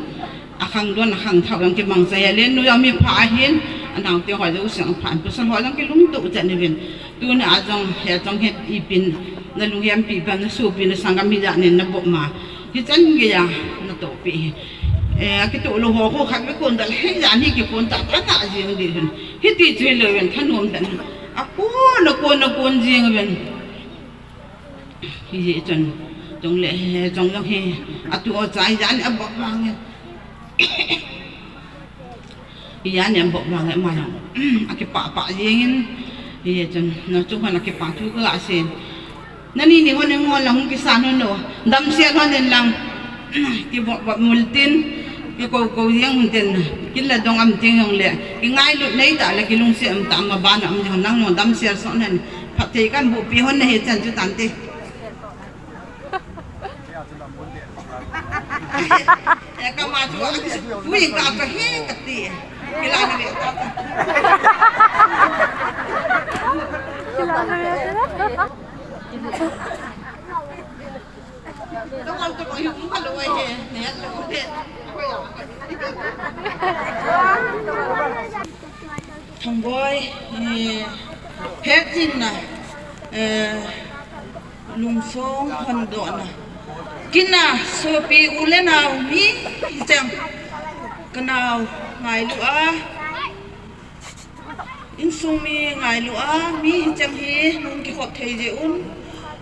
A khangdon a khangthah jong kimang chai a le nu jong mi pha ahin, anaote ho jouse jong pha in, pasal ho jong kilungtoh chan uvin. Tuni a jong, he jong he ipin, na lunghempi pen, na sopi, na sanggam hijat nin na bop ma. Hichan gei a, na tohpi hi. Eh, a kitoh lou ho khu khat ve kon dal, hijat hi kikon ta, ta na jing ding hin. Hiti chu hilou vin, thanom tan. A kon, a kon, a kon jing vin. Hijeh chun, chule, he jong jong hi, a tu a chai jan a bop vang in. Hijat nin a bop vang in ama jong. A kipah pah jeng in, hijeh chun, na chung hon a kipah thu ka ga sei. Nani ni hon in hon lang hung kisan hon o. Damsel hon in lang. Kivop vop mul tin, kikou kou jeng un tin, kin le dong am ting jong le, kingailut nei tah le, kilungset um tah, ama ban a um jong nang jong damsel soh nen, phatthei kan boh pi hon na he chan chu tan te. E ka ma chu, ui ka ka he ka ti. Kila na ve ta. Kila na ve ta. Thangboi, eh, phetchenna, eh, lungsong hondohna. Kin a sopi u le nao mi cheng ka nao ngailu a. Insung mi ngailu a, mi hicheng hi nung kikhop thei jeh un,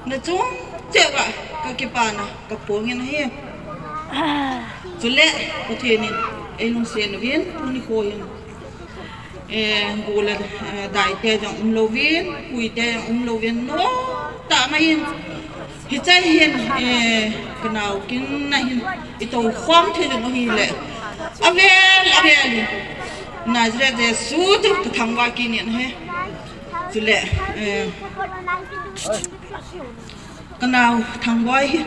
na chung cheh uva ka kipana ka phong in ahi. Chule, Pathen in ei lungset uvin, tuni kho hin, eh, bu le, eh, dai te jong um louvin, pui te jong um louvin, nom tah mai in. Hiche hin, eh, ka nao Kin a hin i tou khom thei ding u hile. Avel, avel in. Nazareth Jesu chu ka thangvah kit in ahi. Chule, eh, ka nao Thangboi hi.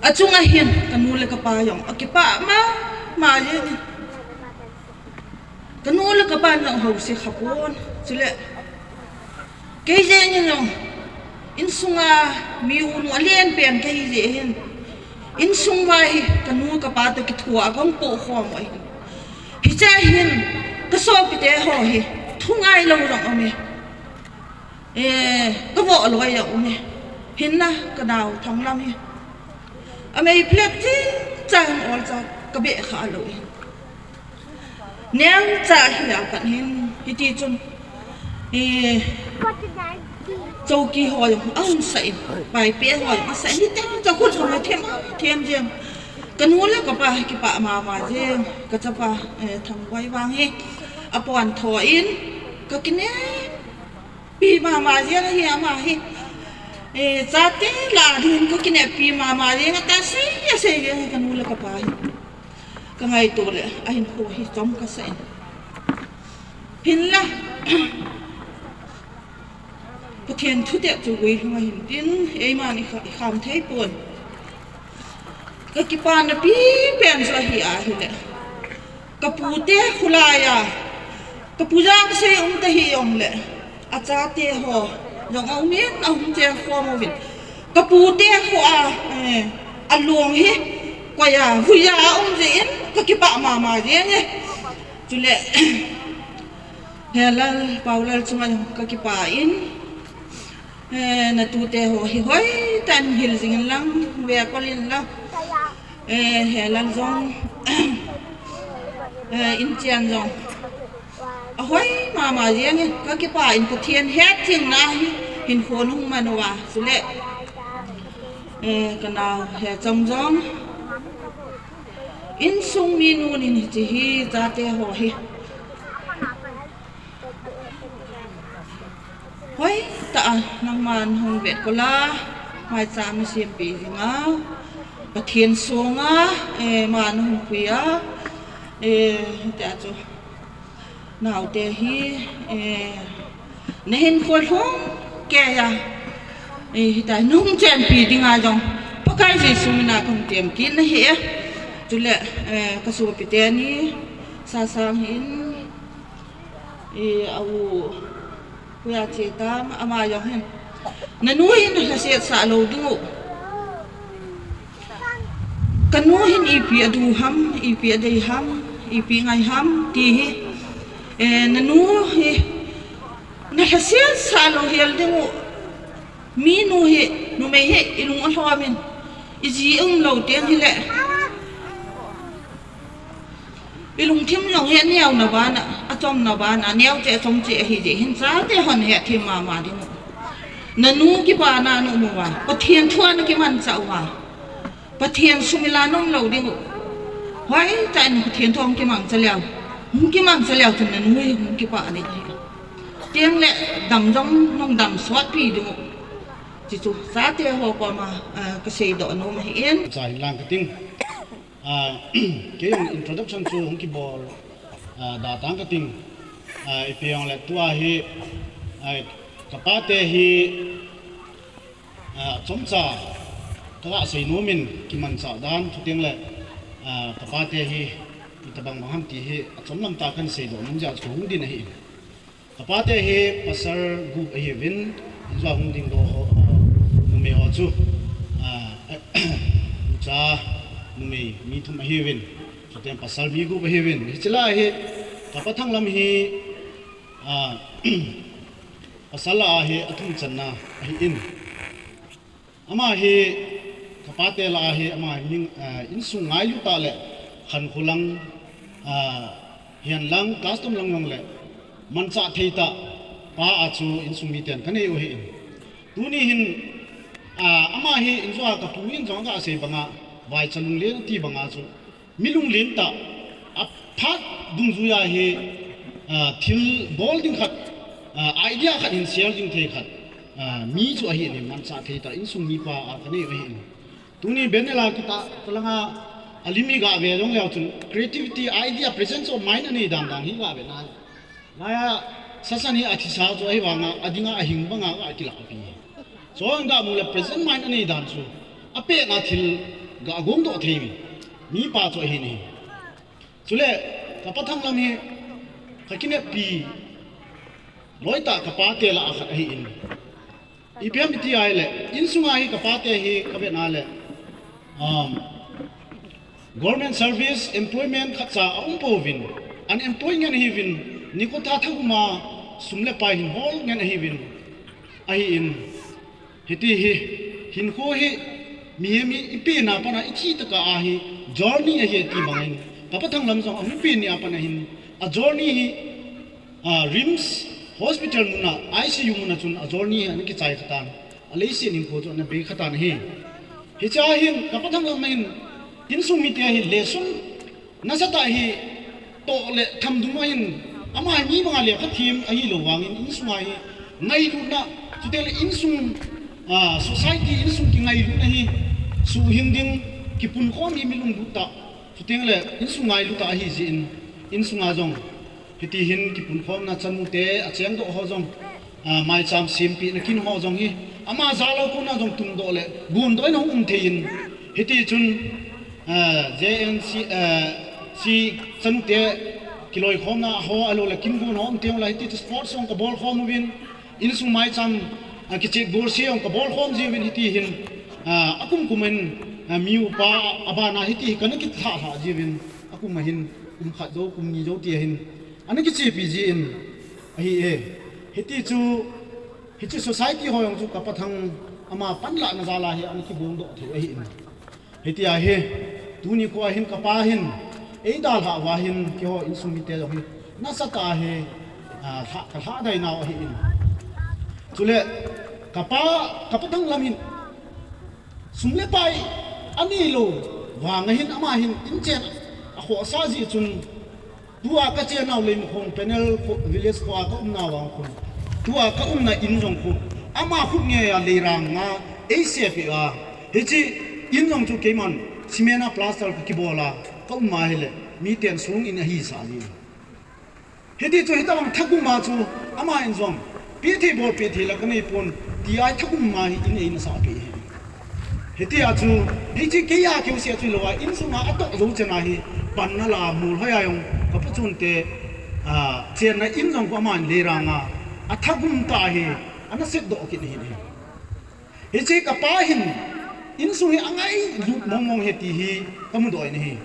Achunga hin ka nu le ka pa jong akipah mama jeng in. Ka nu le ka pa jong housen kha pon. Chule, kei jeng in jong, insunga mi u nu alen pen kei jeh hin, insung uva hi ka nu ka pa toh kithoa kong poh khom u ahi. Hiche hin, ka sopite ho hi, thu ngai lou jong um e. Eh, ka voh loi jong um e. Hinla, ka nao Thanglam hi. Amei plet ching chang ol cha ka beh kha lou in. Neng cha hi a pat hin hiti chun. Eh, Chouki ho jong ahung sa in, paipe ho jong asa in, hiti chun khut jong athem, them jeng. Kanu le kapa kipah mama jeng, kachapa, eh, Thangboi vang hi, apon tho in, kakinepi mama jeng ahi ama hi. Eh, chate lah ding kakinepi mama jeng, atase, ase jeng kanu le kapa hi. Kangaito le, ahinkho hi chom kasa in. Hinla, Pathen thutep chu guilhung ahin tin, eima ni kha-, kham thei pon. Kakipana pipen chu ahi ahile, kapute khulai a, kapu jang sei um ta hijongle, achate ho jong aum in, ahung cheng khom uvin. Kapute kho a, eh, along hi, koiya, huiya aum jeh in, kakipah mama jenge. Chule, Helal, Paulal chunga jong kakipah in, eh, natute ho hi hoitah in hil jing in lang, vekol in lang. Eh, Helal jong, eh, Inchen jong. Ahoi mama jeng in, kakipah in Pathen hetthemna hi, hinkho nahung man uva, chule, eh, kanao Hechong jong. Insung minu nin hiche hi, chate ho hi. Hoitah a, nangman hung vetkol a, maicham nasempi jinga, Pathen songa, eh, man hung pui a, eh, hitia chu. Naote hi, eh, nahinkho lhung keiya, eh, hitia nahung chenpi dinga jong, Pakai Jesu mina kahung tem kit nahi e. Chule, eh, kasopi teni, Sasang hin, eh, a u, Puia che tam, ama jong hin. Nanu hin nalhasetsah lou ding u. Kanu hin ipi adu ham, ipi adei ham, ipi ngai ham, ti hi. Eh, nanu hi nalhasetsah lou hel ding u. Minu hi, numei hi, ilung alhom in. Iji umlou teng hile. Ilungthim jong hi aneona vana, achomna vana, aneo cheh, achom cheh ahi jeh hin chate hon hethem mama ding u. Nanu kipana naum uva, Pathen thua nakimanchah uva, Pathen sumila naum lou ding u. Hoitah in Pathen thu hung kimangcha leu, hung kimangcha leu chun nanu hi hung kipah ding ahi. Tengle dam jong nahung dam sotpi ding u. Chuchu chate ho koma, ah, kaseidoh nom ahin. Cha hin lang kating. Ah, kei jong introduction chu hung kibol, ah, da tang kating. Ah, ipi jongle tua hi, ah, kapate hi, ah, chomcha kaga sei nom in kimanchah dan, chutengle, ah, kapate hi itobang bang ham ti hi achom lamtah kahin seidoh nom jeh a chu kahung din ahi. Kapate hi pasal gup ahiuvin, injua hung dingdoh ho, ah, numei ho chu, ah, ucha numei mi thum ahiuvin, chuteng pasal mi gup ahiuvin. Hiche lah a hi, kapa Thanglam hi, ah, pasal lah a hi athum channa ahin. Ama hi, kapate lah a hi, ama hi, ah, insung ngailu tah le khankho lang, ah, hihen lang, custom lang lang le manchah thei tah pa a chu insung miten kanei u ahin. Tuni hin, ah, ama hi injua kapu in jong aga sei banga, vaicha lunglen ati banga chu, mi lunglen tah, aphat dungjuia hi, ah, thil bol ding khat, ah, idea khat hin share ding thei khat, ah, mi chu ahin, manchah thei tah insung mipa a kanei u ahin. Tuni banner a kitah talanga, alim hi gave jong leu chun, creativity, idea, presence of mind anei dan dan hi gave nai. Laia, Sasan hi athisa chu ahivanga, adinga ahing banga ga kilah pi. Chuin gamu le present mind anei dan chu, apetna thil ga gongdoh thei mi, mipa chu ahin ahi. Chule, kapa Thanglam hi, kakinepi loitah kapate lah a khat ahin. Ipi ham iti ahile, insunga hi kapate hi kavetna le, um, government service, employment khatcha aumpouvin, unemployed ngen ahiuvin, nikho tha thaguma sum le pai hin hol ngen ahiuvin, ahin, hiti hi, hinkho hi, mihem hi ipena pana ithi tokah a hi, journey ahi ti bangin, kapa Thanglam jong ahung pen nia pana hin, a journey hi, ah, RIMS, Hospital muna, I C U muna chun a journey hi ana kichai khatan, a leiset hinkho chu ana bei khatan ahi. Hichea hin, ka Pathanglam in, insung mite hi lesson nasatah hi toh le thamdung ahin, ama hi mi banga lekha them ahilou vangin, insunga hi ngailutna, chuteng le insung, ah, society, insung kingailutna hi suhhing ding, kipunkhom hi mi lunglut tah, chuteng le insung ngailut tah ahi jeh in, insunga jong hiti hin kipunkhomna chanu te achengdoh ho jong, ah, maicham sempeh na kin ho jong hi, ama jal a kona jong tungdoh le gondoh in hung um thei in, hiti chun, ah, J N C, ah, C chanu te kiloikhomna ho ahilou le kin gon ho um teng le hiti chu sports jong ka bolkhom uvin, insung maicham, ah, kichep bolse jong ka bolkhom jiuvin hiti hin, ah, akum kum in, ah, mi upa abana hiti hi kana kilhah lhah jiuvin akum a hin kum khat jou, kum ni jou ti a hin ana kichepi jin ahi e. Hiti chu, hiche society ho jong chu ka Pathang ama panlahna jal a hi ana kigongdoh thei ahi in. Hitia hi, tuni khoa hin ka pa hin eidalhah uva hin keiho insung mite jong hi nasatah a hi, ah, lha, ka lhadai nau ahi in. Chule ka pa, ka Pathanglam hin sum le pai aneilou vang a hin ama hin inchen akhohsah jeh chun, tua ka chennau Leimakhong Panel kho, village khoa ka umna vang khu, tua ka umna in jong khu ama khut ngeiya leiranga eisepeh a, hiche in jong chu keiman cement a plaster ka kibol a ka um a hile, miten song in ahisah ji. Hiti chu hitabang thagum a chu ama in jong, peh thei bol peh thei la ka neipon, tia thagum a hi in eina sahpeh hi. Hitia chu, hiche keiya keuseh chu hilouva, insunga atoh jou chena hi panna la, Molhoi a jong ka pachunte, ah, chenna in jong khu aman leiranga athagum tah hi ana setdoh kit ahi. Hiche ka pa hin insung hi angailut mong mong ahi ti hi ka mudoh in ahi.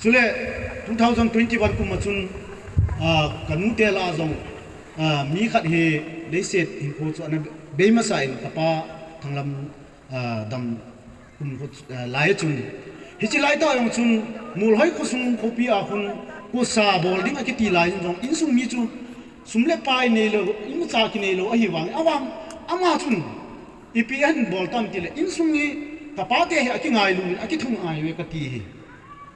Chule two thousand twenty-one kum a chun, ah, ka nute lah a jong, ah, mi khat hi leiset hinkho chu ana bei masa in, ka pa Thanglam, ah, dam kum khu, ah, lai chun, hiche laitah jong chun Molhoi khosung khopi a khun kosa bol ding akiti lai in jong, insung mi chu sum le pai neilou, imacha kineilou ahivang, avang ama chun ipi ahin bol tam tile, insung hi ka pate hi akingailu in akithungai uve kati hi.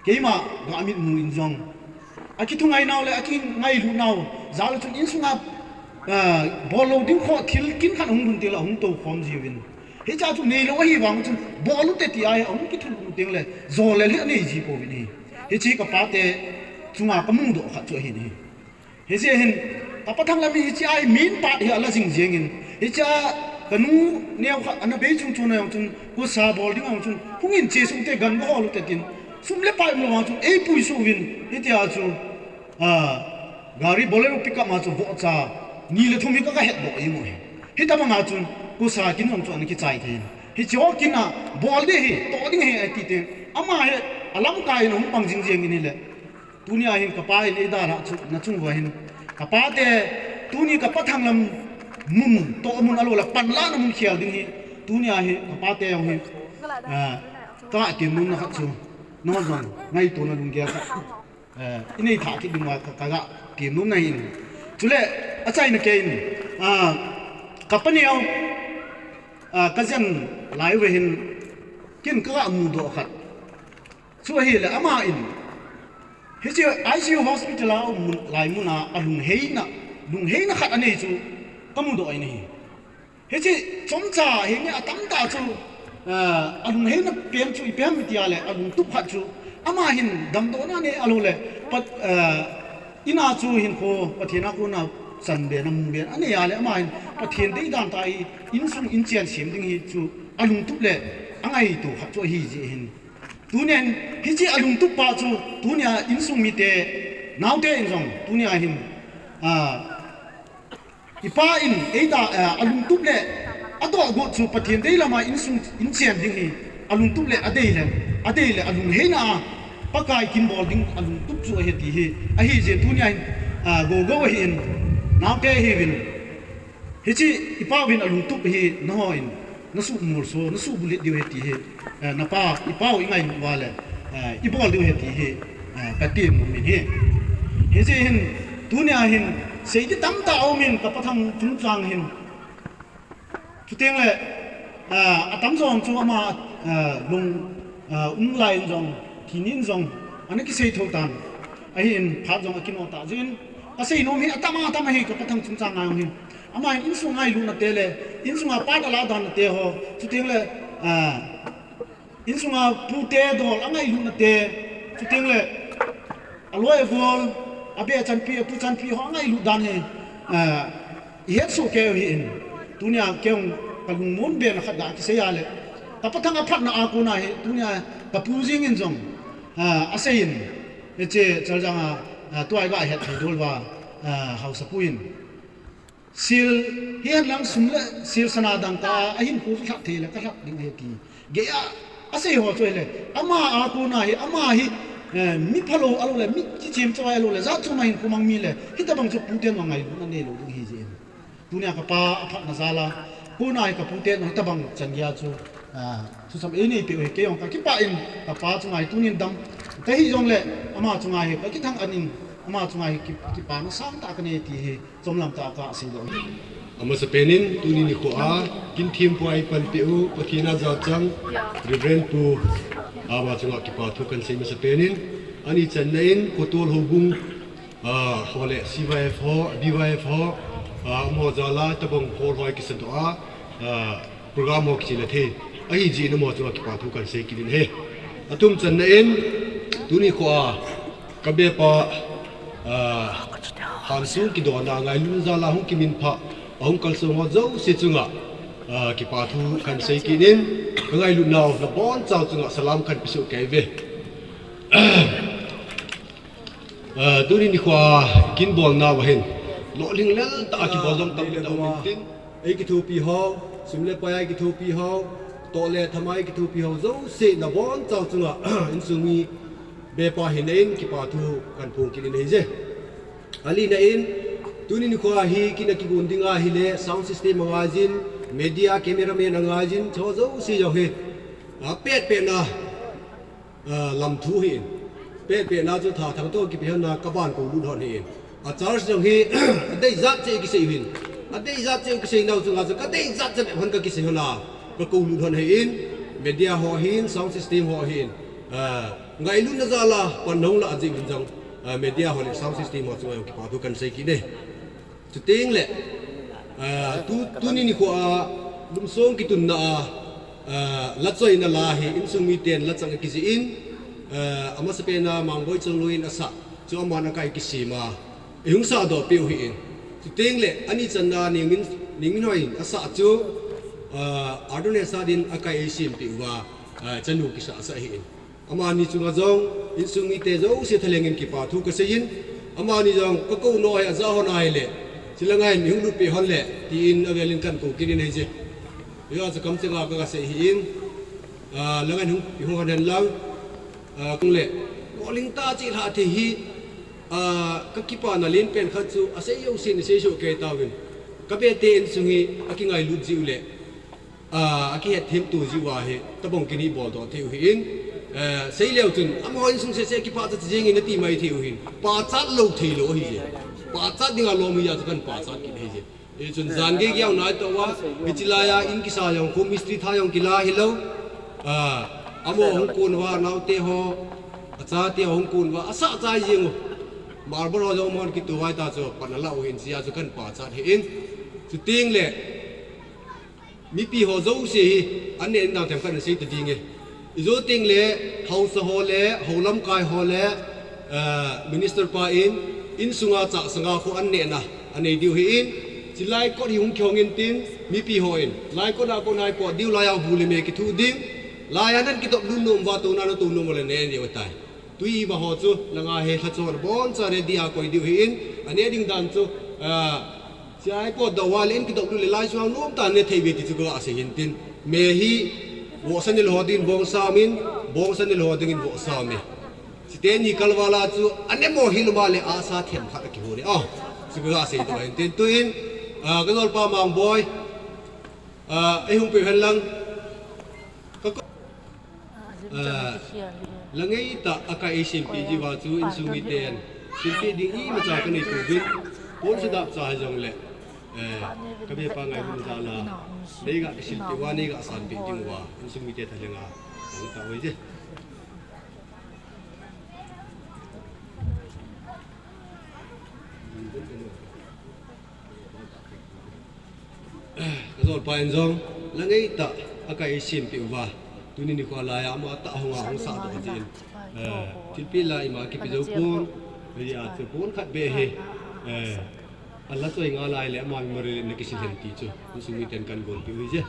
Keima ka mitmu in jong, akithungai nau le akingailu nau jal chun insunga, ah, bol lou ding kho thil kin khat ahung lhun tile ahung toukhom jiuvin. Hichea chu neilou ahivang chun bol ute tia hi ahung kithunun tengle jolel hi anei ji pouvin ahi. Hiche ka pate chunga ka mudoh khat chu ahin ahi. Hijeh hin, ka Pa Thanglam in hichea hi main part hi ala jing jengin, hichea ka nu neo khat ana bei chung chun a jong chun, kosa bol ding a jong chun, hungin che sung te gan ga hol ute tin, sum le pai umlou vang chun eipuisoh uvin, hitia chu, ah, gari Bolero pickup ma chu vohcha ni le thum hi ka, ka hetdoh imu hi. Hitabanga chun, kosa kin jong chu ana kichai thei in. Hicheho kin a bol ding ahi, toh ding ahi ati teng, ama hi alamkai in ahung pang jing jengin ahile. Tunia hin ka pa in eidalhah chu, na chung uva hin, ka pate, tuni ka Pa Thanglam mun, toh mun ahilou le panlahna mun khel ding hi, tunia hi ka pate jong hi, ah, ka temnomna khat chu, nangho jong ngaitona lunggel khat, eh, inei thah kit ding uva ka, ka ga temnomna ahin. Chule, achaina keiin, ah, ka pa neo, ah, ka jen lai uva hin, ken ka ga mudoh khat chu ahile, ama in hiche I C U hospital a um mun, lai muna alungheina, lungheina khat anei chu ka mudoh in ahi. Hiche chomcha hinge atamtah chu, ah, alungheina pen chu ipi ham itile, alungtup khat chu ama hin damdohna anei ahilou le, Pat, ah, ina chu hinkho Pathen a kona chanbena mubena anei a le, ama hin Pathen deidan tah a insung inchen sem ding hi chu alungtup le angaito khat chu ahi jeh hin. Tunin, hiche alungtup pa chu, tunia insung mite, naote in jong, tunia hin, ah, ipa in, eida, ah, alungtup le, adoh got chu Pathen dei lama insung, inchen ding hi, alungtup le, adei le, adei le, alungheina a, Pakai kin bol ding alungtup chu ahi ti hi, ahi jeh in tunia hin, ah, gogo ahin, naote ahiuvin. Hiche ipa uvin alungtup hi nangho in nasuh molso, nasuh bulhit diu ahi ti hi, eh, napa, ipa u ingailut uva le, eh, ibol diu ahi ti hi, eh, katem nom in ahi. Hijeh hin, tunia hin, Seidi tamtah aumin ka pathang chungchang hin. Chuteng le, ah, atam jong chu ama, ah, lung, ah, um lai in jong, kinin jong, ana kisei tho tan. Ahin phat jong akino ta jin. Ka seinom hi atam atam ahi ka pathang chungchang ngai hin. Ama hin insung ngailutna te le, insunga pat ala dan te ho. Chuteng le, ah, insunga pute dol angailutna te. Chuteng le, aloi agol, abe chanpi, atu chanpi ho angailut dan hi, ah, ihet soh kei u hi in. Tunia kei jong ka lungmon be na khat ga kisei a le. Ka pathang aphatna a kona hi, tunia ka pu jing in jong, ah, asei in. Hiche Chaljang a, ah, tua i ga het thei dol uva, ah, haosapu in. Sil, hihen lang sum le sil sana dang ka, ahin khu lhah thei le, ka lhah ding ahi ti. Gei a, asei ho chu ahile, ama a kona hi, ama hi, eh, mi phalou alou le, mi chichem chawai alou le, jat chom a hin khomang mi le, hitabang chu puten vang ngailutna neilou ding ahi jeh in. Tunia ka pa aphatna jal a, kona hi ka puten vang hitabang chan gei a chu, ah, thusam einei peh u hi, kei jong ka kipah in, ka pa chunga hi tunin dam, ka hi jong le, ama chunga hi ka kithang an in, ama chunga hi ki, kipana sangtah ka nei ti hi, chomlam tah a ka sei doh hi. Amasapen in, tuni nikho a, kin thempu a eipanpi u, Pathen a jachang, Reverend Pu, ama chunga kipa thu kan sei masapen in, ani channa in, Khotol houbung, ah, ho le, C Y F ho, B Y F ho, ah, amaho jal a, tabang hall ho kisan doh a, ah, program ho kichai le thei. Ahi jeh in amaho chunga kipa thu kan sei kit in ahi. Athum channa in, tuni nikho a, ka bepa, ah, hansung kidona ngailutna jal a hung kiminphah, ahung kalsong ho jouse chunga, ah, kipa thu kan sei kit in, ka ngailutnau nabonchau chunga salam kan pe soh kei uve. Ah, tuni nikho a kin bolnau a hin, lolhing lel tah a kibol jong tam le tam um intin, ei kithopi ho, sum le pai a ei kithopi ho, toh le tham a ei kithopi ho jouse nabonchau chunga, insung mi bepa hina in kipa thu kan phong kit in ahije. Alina in, tuni nikho a hi kin a kigon ding ahile, sound system angaijin, media cameraman angaijin, cho jouse jong hi, apet petna, ah, lam thu ahin. Pet petna chu Thathang toh kipe hon a ka ban kou lut hon ahin. A church jong hi, adei jat cheh kisei u ahin. Adei jat cheh kisei nau chunga chu ka dei jat cheh hon ka kisei hon a, ka kou lut hon ahin. Media ho ahin, sound system ho ahin. Ah, ngailutna jal a pan nahung lah jeh uvin jong, ah, media ho le sound system ho chunga jong kipa thu kan sei kit e. Chuteng le, ah, tu, tuni nikho a lungsong kitunna a, ah, la choina la hi insung miten la chang akijih in, ah, amasapen a Mangboi Chongloi in asah chu aman akai kisem a, eihung sah doh peh u ahin. Chuteng le, ani channa Nengmin, Nengminhoi in asah chu, ah, Adonai Sat in akai eisem peh uva, ah, chanu kisah asah ahin. Amani chunga jong, insung mite jouse thalheng in kipa thu ka sei in, amani jong ka kou nom ahi, aja hon ahile, chule ngai in eihung lut peh hon le, tin avel in kan kou kit in ahije. Hijeh a chu kamcheng a ka, ka sei ahin, ah, la ngai in hung, hung hon hen lang, ah, kong le, lolhing tah a chih lhah thei hi, ah, ka kipana len pen khat chu, asei jouse in asei soh kei tauvin, ka bete insung hi akingailut jeh u le, ah, akihet them to jeh uva hi, tabang kin hi bol doh thei u ahin, eh, sei leu chun, amaho insung sese kipachat jeng in ati mai thei u ahin, pachat lou thei lou ahije. Pachat dinga lom hijeh a chu kan pachat kit ahije. Hichun jan gei gei a nai toh uva, hiche lai a in kisa jong khu mistri tha jong kila hilou. Ah, amaho hung kon uva, anaote ho, achate ho hung kon uva, asah chai jeng u. Marble ho jong amahon kito vai ta chu, pan ala u ahin, hijeh a chu kan pachat ahin. Chuteng le, mipi ho jouse hi, an neh in dang themkhat in sei ta ding e. Ijou teng le, haosa ho le, hou lamkai ho le, eh, minister pa in, insunga chah sanga khu an nehna anei diu ahin, chulai kot hi hung kihong intin, mipi ho in, lai kot a kon a ipot diu, lai a bu le me kithu ding, lai a nan kitop lut nom uva, touna natou nom uva le ne diu ahitai. Tui iva ho chu, langa hi lhacho naboncha ready a koi diu ahin, ane ding dan chu, ah, sia ipot doh uva le in kitop lut le lai sunga nom tah in ne thei uve ti chu ka sei ahin tin. Me hi, vohsa nil ho dingin bongsa um in, bongsa nil ho dingin vohsa um e. Chuteni kal val a chu, anemo hil um a le asa themkhat akihon e. Ah, chu ka seidoh ahin tin. Tuin, ah, ka jolpa Mangboi, ah, eihung peh u hen lang. Ka ko- Ah, la ngeitah a ka eisempeh jeh uva chu insung miten sempeh ding imacha ka nei pouvin. Pon sudap cha hijongle, eh, kabe pa ngai mun jala, neiga kisil peh uva, neiga san peh ding uva, insung mite thalenga, ang ta oi je. Kajolpa in jong, la ngeitah a kaisempeh uva, tuni nikho laiya ama tah hunga hung sahdoh jin, eh, thilpeh la ima kipe jou pon, hijeh a chu pon khat beh hi, eh, ala choi nga laile ama memory le na kisil hen ti chu insung miten kan golpeh u hije.